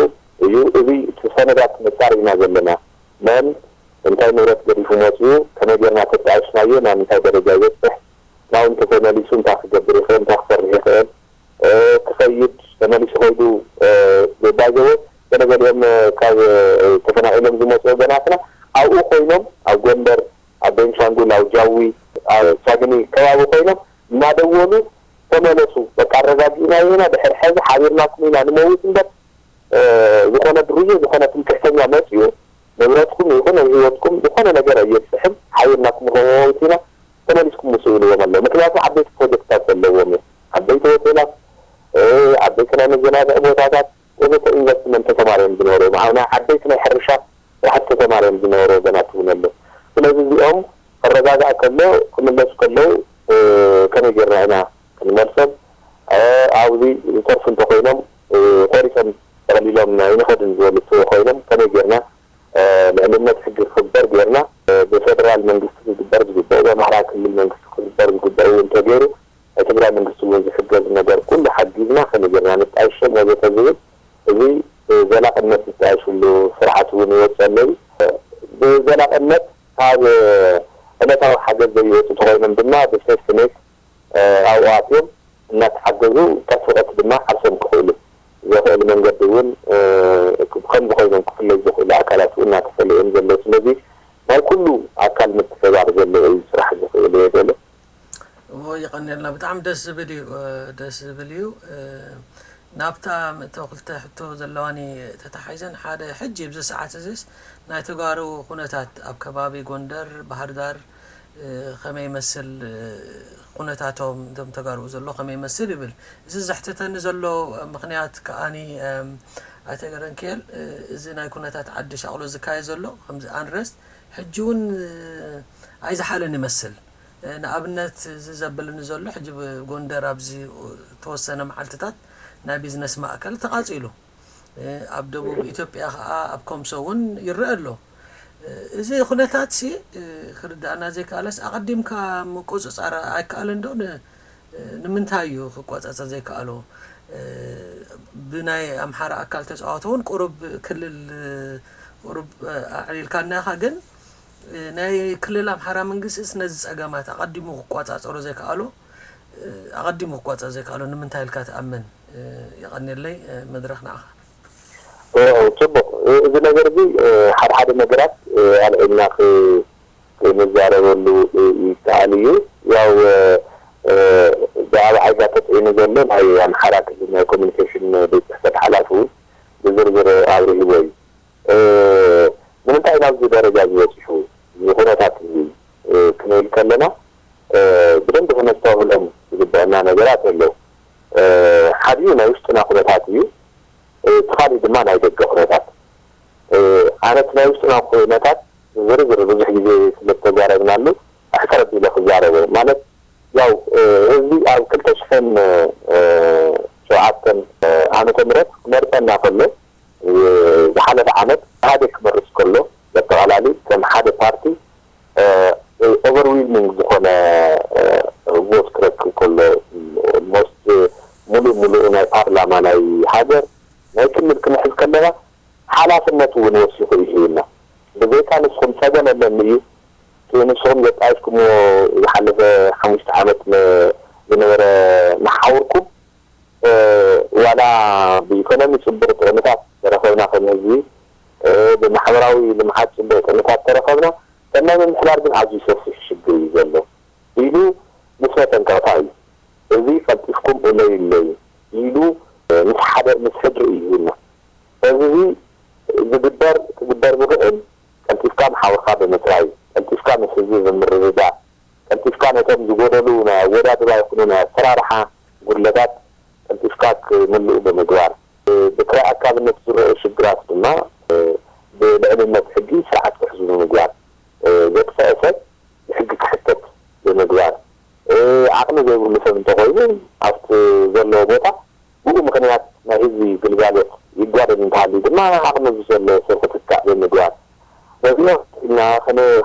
እዩ። እዚ እቲ ሰነዳት ነፃር ኢና ዘለና። መን እንታይ ንብረት ገዲፉ መፅኡ፣ ከመይ ጌርና ተጣይሽናዮ፣ ናብ ምንታይ ደረጃ ይበፅሕ፣ ናብኡ እንተተመሊሱ እንታይ ክገብር ይኽእል፣ እንታይ ክሰርሕ ይኽእል፣ ክኸይድ ተመሊሱ ከይዱ ባይዘወ ገለገሊኦም ካብ ተፈናቒሎም ዝመፁ ወገናትና ኣብኡ ኮይኖም ኣብ ጎንደር ኣብ ቤንሻንጉል ኣብ ጃዊ ኣብ ቻግኒ ከባቢ ኮይኖም እናደወሉ ተመለሱ በቃ ኣረጋጊእናዮ ኢና ድሕሪ ሕዚ ሓቢርናኩም ኢና ንመውት እምበር ዝኾነ ድሩየ ዝኾነ ትምክሕተኛ መፅኡ ንብረትኩም ይኹን ኣብ ህይወትኩም ዝኾነ ነገር ኣየብፅሕን ሓቢርናኩም ንመውት ኢና ተመሊስኩም ውፅኡ ኢልዎም ኣሎ ምክንያቱ ዓበይቲ ፕሮጀክትታት ዘለዎም እዮም ዓበይቲ ሆቴላት ዓበይቲ ናይ መዘናግዒ ቦታታት ወዘተ ኢንቨስትመንት ተሰማርዮም ዝነበሩ እዮም ኣብ ናይ ዓበይቲ ናይ ሕርሻ ስራሕቲ ተሰማርዮም ዝነበሩ ወገናት እውን ኣለዉ ስለዚ እዚኦም ክረጋጋእ ከሎ ክምለሱ ከለዉ ከመይ ጌርና ኢና ክንመልሶም ኣብዚ ዝተርፉ እንተኮይኖም ቆሪፆም ጠቕሊሎም ኣይንኸድን ዝበሉ እተኮይኖም ከመይ ጌርና ልዕልነት ሕጊ ክኽበር ጌርና ብፌደራል መንግስቲ ክግበር ዝግበኦ ብኣምሓራ ክልል መንግስቲ ክግበር ዝግበኦ እውን ተገይሩ ናይ ትግራይ መንግስቲ እውን ዝሕገዝ ነገር ኩሉ ሓጊዝና ከመይ ጌርና ንጣይሾም ወዘተ ዝብል እዚ ብዘላቕነት ዝጣየሽሉ ስርዓት እውን ይወፅእ ኣሎ እዩ። ብዘላቕነት ካብ ዕለታዊ ሓገዝ ዘይወፁ ተኾይኖም ድማ ብሴፍትኔት ኣብኡ ኣትዮም እናተሓገዙ ቀስ ብቐስ ድማ ዓርሶም ክኽእሉ ዘኽእል መንገዲ እውን ከምዚ ኮይኖም ክፍለዩ ዝኽእሉ ኣካላት እውን እናተፈለዮም ዘሎ ስለዚ ናይ ኩሉ ኣካል ምትሕብባር ዘለዎ እዩ ስራሕ ዝኽእል እየ ዘሎ። እዎ የቐንየልና ብጣዕሚ ደስ ዝብል እዩ ደስ ዝብል እዩ ናብታ ምእተው ክልተ ሕቶ ዘለዋኒ ተታሓሒዘን ሓደ ሕጂ ኣብዚ ሰዓት እዚስ ናይ ተጋሩ ኩነታት ኣብ ከባቢ ጎንደር ባህርዳር ከመይ ይመስል ኩነታቶም እቶም ተጋሩ ዘሎ ከመይ ይመስል ይብል እዚ ዘሕትተኒ ዘሎ ምኽንያት ከኣኒ ኣይተ ገረንክኤል እዚ ናይ ኩነታት ዓዲ ሻቕሎ ዝካየድ ዘሎ ከምዚ ኣንረስት ሕጂ እውን ኣይዝሓለን ይመስል ንኣብነት፣ እዚ ዘብልኒ ዘሎ፣ ሕጂ ጎንደር ኣብዚ ተወሰነ መዓልትታት ናይ ቢዝነስ ማእከል ተቓጺሉ። ኣብ ደቡብ ኢትዮጵያ ከኣ ኣብ ኮምሶ እውን ይረአ ኣሎ። እዚ ኩነታትሲ ክርድኣና ዘይከኣለስ፣ ኣቐዲምካ ምቁጽጻር ኣይከኣልን ዶ? ን-፣ ንምንታይ እዩ ክቆጻጸር ዘይከኣሎ? ብናይ ኣምሓራ ኣካል ተጻዋቶ እውን ቁሩብ ክልል፣ ቁሩብ ኣዕሊልካና ኢኻ፣ ግን ናይ ክልል ኣምሓራ መንግስቲስ ነዚ ጸገማት ኣቐዲሙ ክቆጻጸሮ ዘይከኣሎ፣ ኣቐዲሙ ክቆጻጸር ዘይከኣሎ ንምንታይ ኢልካ ትኣምን? የቐንየለይ፣ መድረኽ ንዓኻ። ጽቡቕ። እዚ ነገር እዚ ሓደ ሓደ ነገራት ኣልዒልና ክ-፣ ክንዛረበሉ ይከኣል እዩ። ያው ብኣብ ዓይጋ ተጽዒኑ ዘሎ ናይ ኣምሓራ ክልል ናይ ኮሚኒኬሽን ቤት ጽሕፈት ሓላፊ እውን ብዝርዝር ኣብሪህዎ እዩ። ንምንታይ ናብዚ ደረጃ ዝበፂሑ እዚ ኩነታት እዚ ክንብል ከለና ብደንቢ ክነስተውዕሎም ዝግበአና ነገራት ኣለዉ። ሓዲኡ ናይ ውሽጥና ኩነታት እዩ። እቲ ካሊእ ድማ ናይ ደገ ኩነታት። ኣነ እቲ ናይ ውሽጥና ኩነታት ዝርዝር ብዙሕ ግዜ ስለተዛረብናሉ ኣሕፅር ኣቢለ ክዛረቦ ማለት ያው ህዝቢ ኣብ ክልተ ሽሕን ሸውዓተን ዓመተ ምህረት ክመርፀና ከሎ ዝሓለፈ ዓመት ኢህኣዴግ ክመርፅ ከሎ በጠቓላሊ ከም ሓደ ፓርቲ ኦቨርዊልሚንግ ዝኾነ ቮት ክረክብ ከሎ ኦልሞስት ሙሉእ ሙሉእ ናይ ፓርላማ ናይ ሃገር ናይ ክልል ክንሕዝ ከለና ሓላፍነት እውን ወሲኹ እዩ ሂብና። ብዘይካ ንስኹም ጸገም ኣለኒ እዩ እቲ ንስኹም ዘጣየሽኩምዎ ዝሓለፈ ሓሙሽተ ዓመት ዝነበረ መሓውርኩም ዋላ ብኢኮኖሚ ጽቡቕ ጥቕምታት ተረኸብና ከም ህዝቢ ብማሕበራዊ ልምዓት ጽቡቕ ጥቕምታት ተረኸብና ከም ናይ ምምሕዳር ግን ኣዝዩ ሰፊሕ ሽግር እዩ ዘሎ ኢሉ ምስ መጠንቀቕታ እዩ። እዚ ቀልጢፍኩም እለዩለይ ኢሉ ምስ ሓደ ምስ ሕድሪ እዩ ሂብና። ስለዚ እዚ ዝግበር ክግበር ዝኽእል ቀልጢፍካ መሓውርካ ብምፅራይ፣ ቀልጢፍካ ምስ ህዝቢ ብምርድዳእ፣ ቀልጢፍካ ነቶም ዝጎደሉ ናይ ኣወዳድባ ይኹኑ ናይ ኣሰራርሓ ጉድለታት ቀልጢፍካ ክምልኡ ብምግባር፣ ብክራይ ኣካብነት ዝረኡ ሽግራት ድማ ብልዕልነት ሕጊ ስርዓት ክሕዙ ብምግባር፣ ዘጥፈአ ሰብ ብሕጊ ክሕተት ብምግባር፣ ዓቕሚ ዘይብሉ ሰብ እንተኾይኑ ኣብቲ ዘለዎ ቦታ ብኡ ምኽንያት ናይ ህዝቢ ግልጋሎት ይጓደል እንተሃልዩ ድማ ዓቕሚ ብዘለዎ ሰብ ክትካእ ብምግባር በዚ ኢና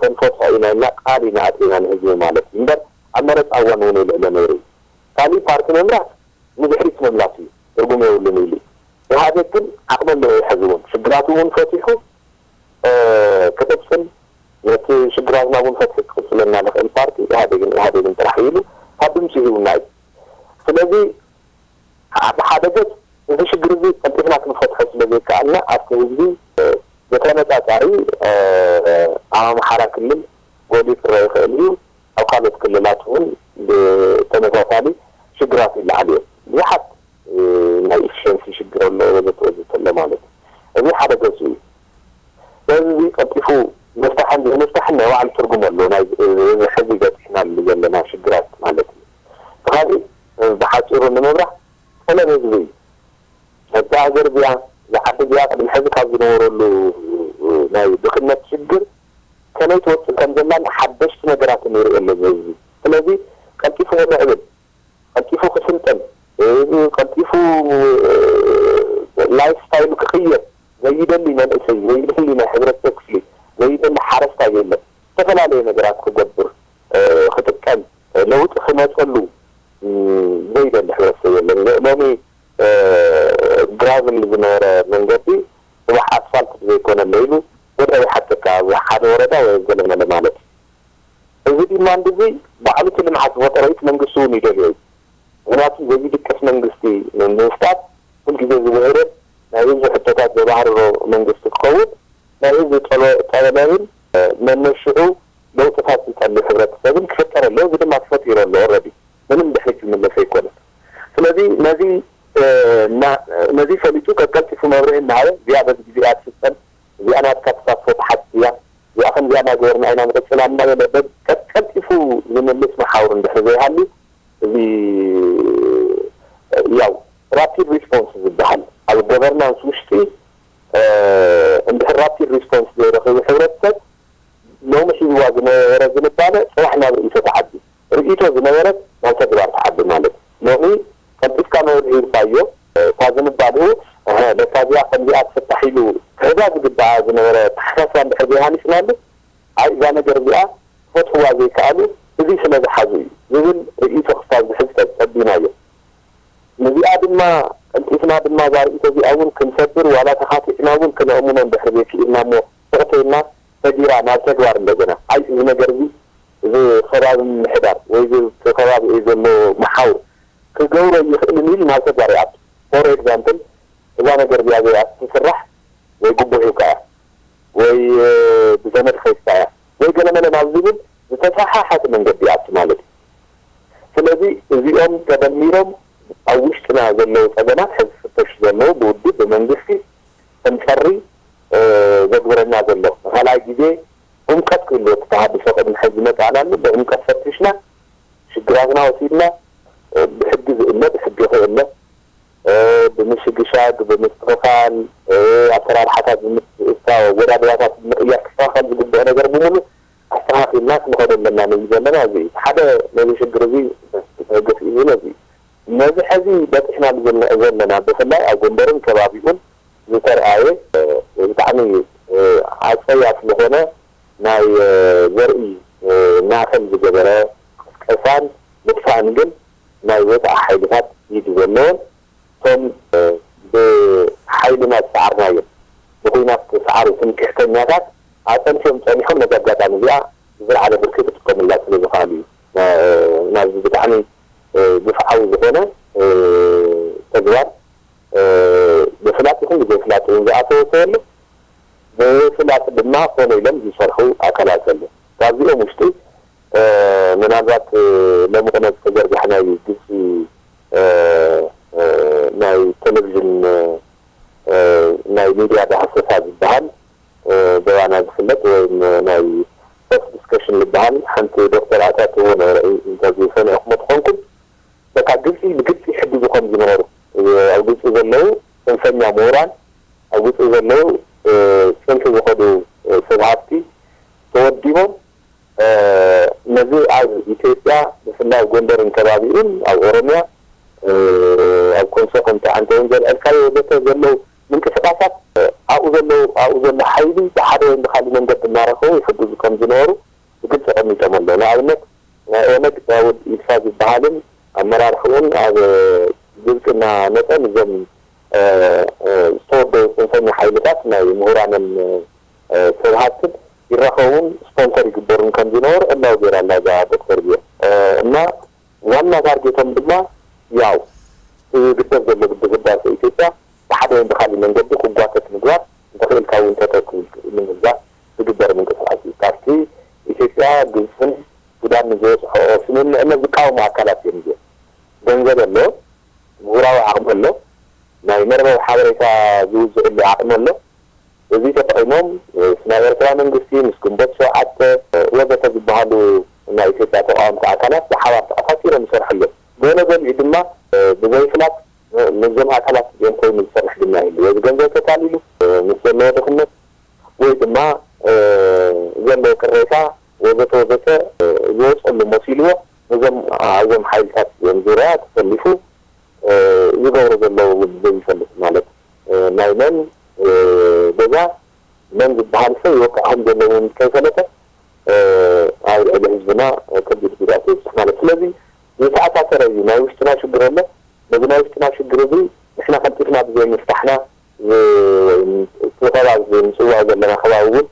ከንፈትሖ ኢና ኢልና ቃል ኢና ኣቲና ንህዝቢ ማለት እዩ እምበር ኣብ መረፃ እዋን እውን የልዕሎ ነይሩ እዩ። ካሊእ ፓርቲ ምምራፅ ንድሕሪት ምምላስ እዩ፣ ትርጉም የብሉን ኢሉ እዩ። ኢህኣዴግ ግን ዓቕሚ ኣለዎ ይሕዝ እውን ሽግራቱ እውን ፈቲሑ ክቕፅል ነቲ ሽግራትና እውን ፈትሑ ክቕፅለና ዝኽእል ፓርቲ ኢህኣዴግን ኢህኣዴግን ጥራሕ እዩ ኢሉ ካብ ድምፂ ሂቡና እዩ። ስለዚ ኣብ ሓደ ገፅ እዚ ሽግር እዚ ቀልጢፍና ክንፈትሖ ስለ ዘይከኣልና ኣብቲ ህዝቢ ብተነፃፃሪ ኣብ ኣምሓራ ክልል ጎሊሑ ክረአ ይኽእል እዩ። ኣብ ካልኦት ክልላት እውን ብተመሳሳሊ ሽግራት ይለዓሉ እዮም። ብዙሓት ናይ ኢፊሸንሲ ሽግር ኣሎ ወዘተ ወዘተ ኣሎ ማለት እዩ። እዚ ሓደ ገፁ እዩ። ስለዚ እዚ ቀልጢፉ ምፍታሕን ዘይምፍታሕን ናይ ባዕሉ ትርጉም ኣለዎ። ናይ እዚ ሕዚ በፂሕናሉ ዘለና ሽግራት ማለት እዩ። እቲ ካሊእ ብሓፂሩ ንምብራህ ጠለብ ህዝቢ እዩ። እዛ ሃገር እዚኣ እዛ ዓዲ እዚኣ ቅድሚ ሕዚ ካብ ዝነበረሉ ናይ ድኽነት ሽግር ከመይ ትወፅእ ከም ዘላን ሓደሽቲ ነገራት ንርኢ ኣለና ህዝቢ። ስለዚ ቀልጢፉ ክምዕብል፣ ቀልጢፉ ክስልጥን፣ ቀልጢፉ ላይፍ ስታይሉ ክቕየር ዘይደሊ መንእሰይ፣ ዘይደሊ ናይ ሕብረተሰብ ክፍሊ፣ ዘይደሊ ሓረስታይ የለን። ዝተፈላለየ ነገራት ክገብር ክጥቀም ለውጢ ክመፀሉ ዘይደሊ ሕብረተሰብ የለን። ሎሚ ግራቭል ዝነበረ መንገዲ ፅባሕ ኣስፋልት ብዘይኮነ ለይሉ ወደ ይሓተካ ኣብ ሓደ ወረዳ ወይ ገለመለ ማለት እዩ። እዚ ዲማንድ እዚ ባዕሉ እቲ ልምዓት ዝፈጠሮ እቲ መንግስቲ እውን ይደልዮ እዩ። ምክንያቱ ዘይድቅስ መንግስቲ ንምፍጣር ኩልግዜ ዝውህደት ናይ ህዝቢ ሕቶታት ዘባህርሮ መንግስቲ ክኸውን ናይ ህዝቢ ጠለብን መነሽዑ ለውጥታት ዝጠልብ ሕብረተሰብን ክፍጠር ኣለዎ። እዚ ድማ ተፈጢሩ ኣሎ ኦረዲ ምንም ድሕሪት ዝምለስ ኣይኮነን። ስለዚ ነዚ ነዚ ፈሊጡ ቀልጢፉ መብርሂ እናሃበ እዚኣ በዚ ግዜ እያ ትፍፀም፣ እዚኣ ናትካ ተሳትፎ ትሓትት እያ፣ እዚኣ ከምዚኣ እናገበርና ኢና ንቕፅላ እናበለ ቀልጢፉ ዝምልስ መሓውር እንድሕር ዘይሃልዩ እዚ ያው ራፒድ ሪስፖንስ ዝበሃል ኣብ ገቨርናንስ ውሽጢ እንድሕር ራፒድ ሪስፖንስ ዘይረኺቡ ሕብረተሰብ ሎሚ ሒዝዋ ዝነበረ ዝንባለ ፅባሕ ናብ ርእይቶ ተዓቢ ነታ እዚኣ ከምዚኣ ትፍታሕ ኢሉ ክህባ ዝግባኣ ዝነበረ ኣተሓሳስባ እንድሕር ዘይሃኒስናሉ፣ ኣይ እዛ ነገር እዚኣ ክፈትሕዋ ዘይከኣሉ እዚ ስለ ዝሓዙ እዩ ዝብል ርእይቶ ክሳብ ዝሕዝ ጸቢናዮ። ነዚኣ ድማ ቀልጢፍና ድማ እዛ ርእይቶ እዚኣ እውን ክንሰብር ዋላ ተኻቲዕና እውን ክነእምኖ እንድሕር ዘይክኢልና እሞ ስቕተይና ሰጊራ ናብ ተግባር እንደገና ኣይ እዚ ነገር እዚ እዚ ከባቢ ምምሕዳር ወይ እዚ እቲ ከባቢ እዩ ዘሎ መሓውር ክገብሮ ይኽእልን ኢሉ ናብ ተግባር ይኣቱ። ፎር ኤግዛምፕል እዛ ነገር እዚኣ እዚኣ ትስራሕ ወይ ጉቦ ሂብካ እያ ወይ ብዘመድ ከይድካ እያ ወይ ገለመለ ናብ ዝብል ዝተሰሓሓተ መንገዲ ይኣቱ ማለት እዩ። ስለዚ እዚኦም ተደሚሮም ኣብ ውሽጥና ዘለዉ ጸገማት ሕዚ ዝፍተሹ ዘለዉ ብውድብ ብመንግስቲ ክንፈሪ ዘግብረና ዘሎ ንኻልኣይ ግዜ ዕምቀት ክህልዎ እቲ ተሃድሶ ቅድሚ ሕዚ ዝመጻእናሉ ብዕምቀት ፈቲሽና ሽግራትና ወሲድና ብሕጊ ዝእለ ብሕጊ ክእለ ብምሽግሻግ ብምስትኽኻል ኣሰራርሓታት ብምትእስሳብ ኣወዳድባታት ብምቕያር ክስተኻኸል ዝግብኦ ነገር ብምሉ ኣስተኻኺልና ክንኸዶ ኣለና ንብል ዘለና እዚ እዩ። ሓደ ነዚ ሽግር እዚ መፍትሒ ክህገስ እዩ ዝብል እዚ እዩ። ነዚ ሕዚ በፂሕናሉ ዘለና ብፍላይ ኣብ ጎንደርን ከባቢኡን ዝተርኣየ ብጣዕሚ ኣፀያፊ ዝኾነ ናይ ዘርኢ ማእኸል ዝገበረ ቅስቀሳን ምጥፋእን ግን ናይ ወፃኢ ሓይልታት ኢድ ዘለዎን እቶም ብሓይልና ዝሰዓርናዮም ብኹናት ዝሰዓሩ ትምክሕተኛታት ኣፀንትዮም ፀኒሖም ነዚ ኣጋጣሚ እዚኣ ብዝለዓለ ብርኪ ክጥቀሙላ ስለ ዝኸኣሉ እዩ ናብዚ ብጣዕሚ ግፍዓዊ ዝኾነ ተግባር ብፍላጥ ይኹን ብዘይፍላጥ እውን ዝኣተወ ሰብ ኣሎ። ብፍላጥ ድማ ኮነ ኢሎም ዝሰርሑ ኣካላት ኣሎ። ካብዚኦም ውሽጢ ምናልባት ሎሚ ቅነ ዝተዘርግሐ ናይ ግብፂ ናይ ቴሌቪዥን ናይ ሚድያ ዳህሰሳ ዝበሃል በባና ዝፍለጥ ወይም ናይ ፖስት ዲስከሽን ዝበሃል ሓንቲ ዶክተር ኣትያ ትህቦ ነበረ ኢንተርቪው ሰሚዕኹሞ ትኾንኩም በቃ ግብፂ ብግብፂ ይሕግዙ ከም ዝነበሩ ኣብ ግብፂ ዘለዉ ፅንፈኛ ምሁራን ኣብ ግብፂ ዘለዉ ፅንፊ ዝኸዱ ሰብ ሃፍቲ ተወዲቦም ነዚ ኣብ ኢትዮጵያ ብፍላይ ኣብ ጎንደርን ከባቢኡን ኣብ ኦሮሚያ ኣብ ኮንሶ ከምቲ ዓንተውን ዘልዐልካዮ ወዘተ ዘለዉ ምንቅስቃሳት ኣብኡ ዘለዉ ኣብኡ ዘሎ ሓይሊ ብሓደ ወይም ብካሊእ መንገዲ እናረኸቡ ይሕግዙ ከም ዝነበሩ ብግልፂ ኣቐሚጦም ኣለዉ። ንኣብነት ናይ ኦነግ ዳውድ ኢብሳ ዝበሃልን ኣመራርሕኡን ኣብ ግብፂ እናመፀ ንዞም ዝተወደቡ ፅንፈኛ ሓይልታት ናይ ምሁራንን ሰብ ሃብትን ይራኸቡን ስፖንሰር ይግበሩን ከም ዝነበሩ ዕላዊ ገይራ ኣላ እዛ ዶክተር ቢዮ እና ዋና ታርጌቶም ድማ ያው እቲ ዝግበር ዘሎ ግድብ ህዳሰ ኢትዮጵያ ብሓደ ወይም ብካሊእ መንገዲ ክጓተት ምግባር እንተኽኢልካ እውን ተተክብል ንምግዛእ ዝግበር ምንቅስቃስ እዩ። ካብቲ ኢትዮጵያ ግብፅን ሱዳን ንዝበፅሖኦ ስምምዕነት ዝቃወሙ ኣካላት እዮም እዚኦም። ገንዘብ ኣሎ፣ ምሁራዊ ዓቕሚ ኣሎ፣ ናይ መርበብ ሓበሬታ ዝውዝዕሉ ዓቕሚ ኣሎ። እዚ ተጠቒሞም ምስ ናይ ኤርትራ መንግስቲ፣ ምስ ግንቦት ሸውዓተ ወዘተ ዝበሃሉ ናይ ኢትዮጵያ ተቃወምቲ ኣካላት ብሓባር ተኣሳሲሮም ይሰርሑ ኣለዉ። ገለ ገሊኡ ድማ ብዘይፍላጥ ምስዞም ኣካላት እዚኦም ኮይኑ ዝሰርሕ ድማ ይህሉ። ወይ ብገንዘብ ተታሊሉ ምስ ዘለዎ ድኽነት ወይ ድማ ዘለዎ ቅሬታ ወዘተ ወዘተ ዝወፀሉ መሲልዎ ነዞም ኣብዞም ሓይልታት እዚኦም ዙርያ ተሰሊፉ ዝገብሮ ዘለዉ እውን ዘይፈልጥ ማለት ናይ መን ገዛ መን ዝበሃል ሰብ ይወቅዕ ከም ዘለዎ እውን ከይፈለጠ ኣብ ልዕሊ ህዝብና ከቢድ ጉድኣት የብፅሕ ማለት ስለዚ ዝተኣሳሰረ እዩ። ናይ ውሽጥና ሽግር ኣሎ። ነዚ ናይ ውሽጥና ሽግር እዚ ንሕና ቀልጢፍና ብዘይምፍታሕና እዚ ከባቢ እዚ ንፅውዖ ዘለና ከባቢ እውን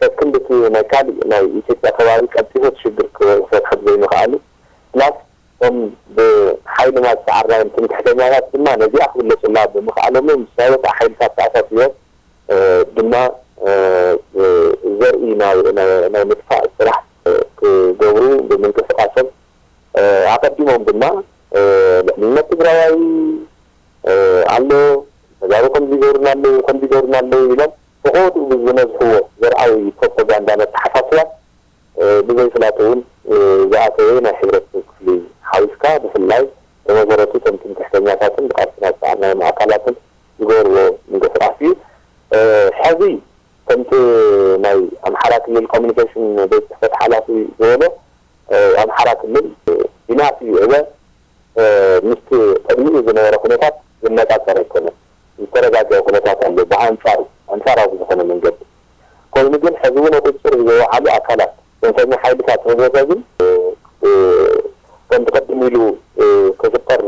ከክንድቲ ናይ ካሊእ ናይ ኢትዮጵያ ከባቢ ቀልጢፉ እቲ ሽግር ክፈትሖ ብዘይምኽኣሉ ፕላስ እቶም ብሓይልና ዝሰዓርናዮም ትምክሕተኛታት ድማ ነዚኣ ክብለፁላ ብምኽኣሎምን ምስ ናይ ወፃኢ ሓይልታት ተኣሳሲቦም ድማ ዘርኢ ናይ ምጥፋእ ስራሕ ክገብሩ ብምንቅስቃሶም ኣቐዲሞም ድማ ልዕልነት ትግራዋይ ኣሎ፣ ተጋሩ ከምዚ ይገብሩና ኣለዉ፣ ከምዚ ይገብሩና ኣለዉ ኢሎም ብቆትኡ ብዝነዝሕዎ ዘርኣዊ ፕሮፓጋንዳን ኣተሓሳስባን ብዘይፍላጥ እውን ዝኣተወ ናይ ሕብረተሰብ ክፍሊ ሓዊስካ ብፍላይ ብመሰረቱ እቶም ትምክሕተኛታትን ብቃልስና ዝሰኣናዮም ኣካላትን ዝገብርዎ ምንቅስቃስ እዩ። ሕዚ ከምቲ ናይ ኣምሓራ ክልል ኮሚኒኬሽን ቤት ፅሕፈት ሓላፊ ዝበሎ ኣምሓራ ክልል ኢናፍ እዩ እበ ምስቲ ቅድሚኡ ዝነበረ ኩነታት ዝነፃፀር ኣይኮነን። ዝተረጋገአ ኩነታት ኣሎ። ብኣንጻሩ ኣንጻራዊ ብዝኾነ መንገዲ ኮይኑ ግን ሕዚ እውን ቁፅፅር ዝወዓሉ ኣካላት፣ ፅንፈኛ ሓይልታት ህብረተ ግን ከምቲ ቀድም ኢሉ ክፍጠር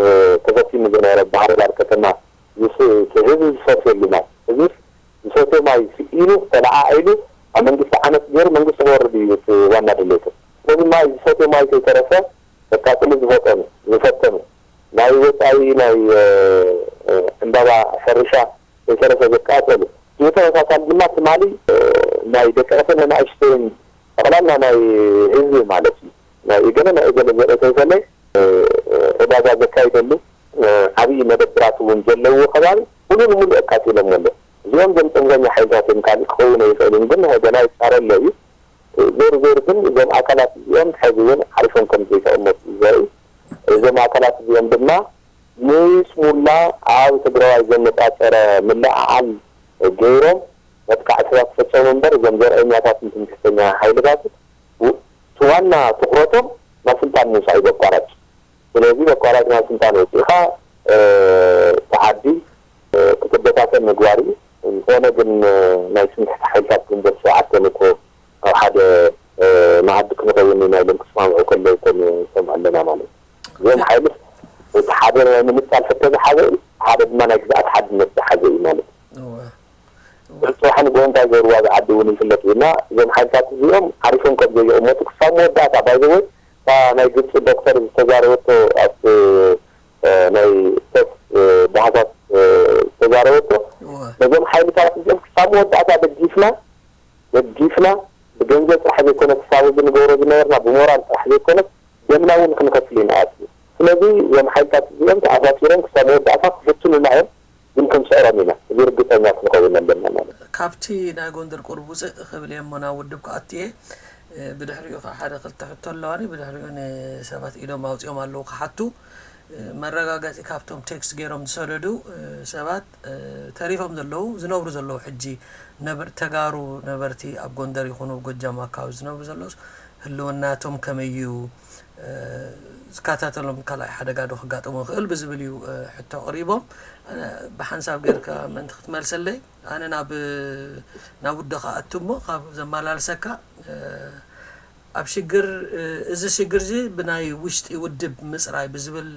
ተፈቲኑ ዝነበረ ባህር ዳር ከተማ ህዝቢ ዝሰትየሉ ማይ፣ ህዝቢ ዝሰትዮ ማይ ስኢኑ ተለዓዒሉ ኣብ መንግስቲ ዓመፅ ገይሩ መንግስቲ ክወርድ እዩ እቲ ዋና ድሌቱ። ስለዚ ማይ ዝሰትዮ ማይ ከይተረፈ ዘቃፅሉ ዝፈጠኑ ዝፈተኑ ናይ ወፃኢ ናይ ዕንባባ ሕርሻ ከይተረፈ ዘቃፀሉ። ብተመሳሳሊ ድማ ትማሊ ናይ ደቂ ቀሰን ንኣሽተይን ጠቕላላ ናይ ህዝቢ ማለት እዩ ናይ እገለ ናይ እገለ ዘርኢ ከይፈለይ ዕዳጋ ዘካይደሉ ዓብዪ መደብራት እውን ዘለዎ ከባቢ ሙሉ ንሙሉ ኣቃፂሎም ኣሎ። እዚኦም ዘምፀምዘኛ ሓይልታት እዮም ካልእ ክኸውን ኣይኽእልን ግን ገና ይፃረሎ እዩ። ዞር ዞር ግን እዞም ኣካላት እዚኦም ሕዚ እውን ሓሪፎም ከም ዘይተቐመጡ እዩ ዘርኢ። እዞም ኣካላት እዚኦም ድማ ንይስሙላ ኣብ ትግራዋይ ዘነፃፀረ ምልዕዓል ገይሮም መጥቃዕትታት ፈፀሙ እምበር እዞም ዘርአኛታትን ትምክሕተኛ ሓይልታት እቲ ዋና ትኩረቶም ናብ ስልጣን ምውፃእ እዩ በቋራጭ። ስለዚ በቋራጭ ናብ ስልጣን ወፂእካ እቲ ዓዲ ክትበታተን ምግባር እዩ። እንተኾነ ግን ናይ ስምክሕቲ ሓይልታት ግንቦት ሸውዓተ እኮ ኣብ ሓደ መኣዲ ክንኸውን ኢና ኢሎም ክስማምዑ ከለዉ ከም ንሰምዕ ኣለና ማለት እዩ። እዚኦም ሓይልስ እቲ ሓደ ናይ ምንፃል ሕቶ ዝሓዘ እዩ፣ ሓደ ድማ ናይ ግዝኣት ሓድነት ዝሓዘ እዩ ማለት እዩ። እወ። ጽባሕ ንግሆ እንታይ ገይርዋ ዝዓዲ እውን ይፍለጥ እዩ እና እዞም ሓይልታት እዚኦም ዓሪፎም ከም ዘይቕመጡ ክሳብ መወዳእታ ባይዘወይ እታ ናይ ግብፂ ዶክተር ዝተዛረበቶ ኣብቲ ናይ ፕሬስ ባህታት ዝተዛረበቶ ነዞም ሓይልታት እዚኦም ክሳብ መወዳእታ ደጊፍና ደጊፍና ብገንዘብ ጥራሕ ዘይኮነ ክሳብ እዚ ንገብሮ ዝነበርና ብሞራል ጥራሕ ዘይኮነ ደምና እውን ክንከፍል ኢና ኣትዩ። ስለዚ እዞም ሓይልታት እዚኦም ተኣሳሲሮም ክሳብ መወዳእታ ክፍትኑና እዮም፣ ግን ክንስዕሮም ኢና። እዚ ርግፀኛ ክንኸውን ኣለና ማለት እዩ። ካብቲ ናይ ጎንደር ቁሩብ ውፅእ ክብል እየ እሞ ናብ ውድብ ክኣቱ እየ። ብድሕሪኡ ከዓ ሓደ ክልተ ሕቶ ኣለዋኒ። ብድሕሪኡ ንሰባት ኢዶም ኣውፂኦም ኣለዉ ክሓቱ። መረጋገፂ ካብቶም ቴክስት ገይሮም ዝሰደዱ ሰባት ተሪፎም ዘለዉ ዝነብሩ ዘለዉ ሕጂ ተጋሩ ነበርቲ ኣብ ጎንደር ይኹኑ ጎጃም ኣካባቢ ዝነብሩ ዘለዉ ህልውናቶም ከመይ እዩ ዝከታተሎም ካልኣይ ሓደጋ ዶ ክጋጠሞ ይኽእል ብዝብል እዩ ሕቶ ኣቕሪቦም። ብሓንሳብ ጌርካ ምእንቲ ክትመልሰለይ ኣነ ናብ ናብ ውደኻ ኣቱ እሞ ካብ ዘመላልሰካ ኣብ ሽግር እዚ ሽግር እዚ ብናይ ውሽጢ ውድብ ምፅራይ ብዝብል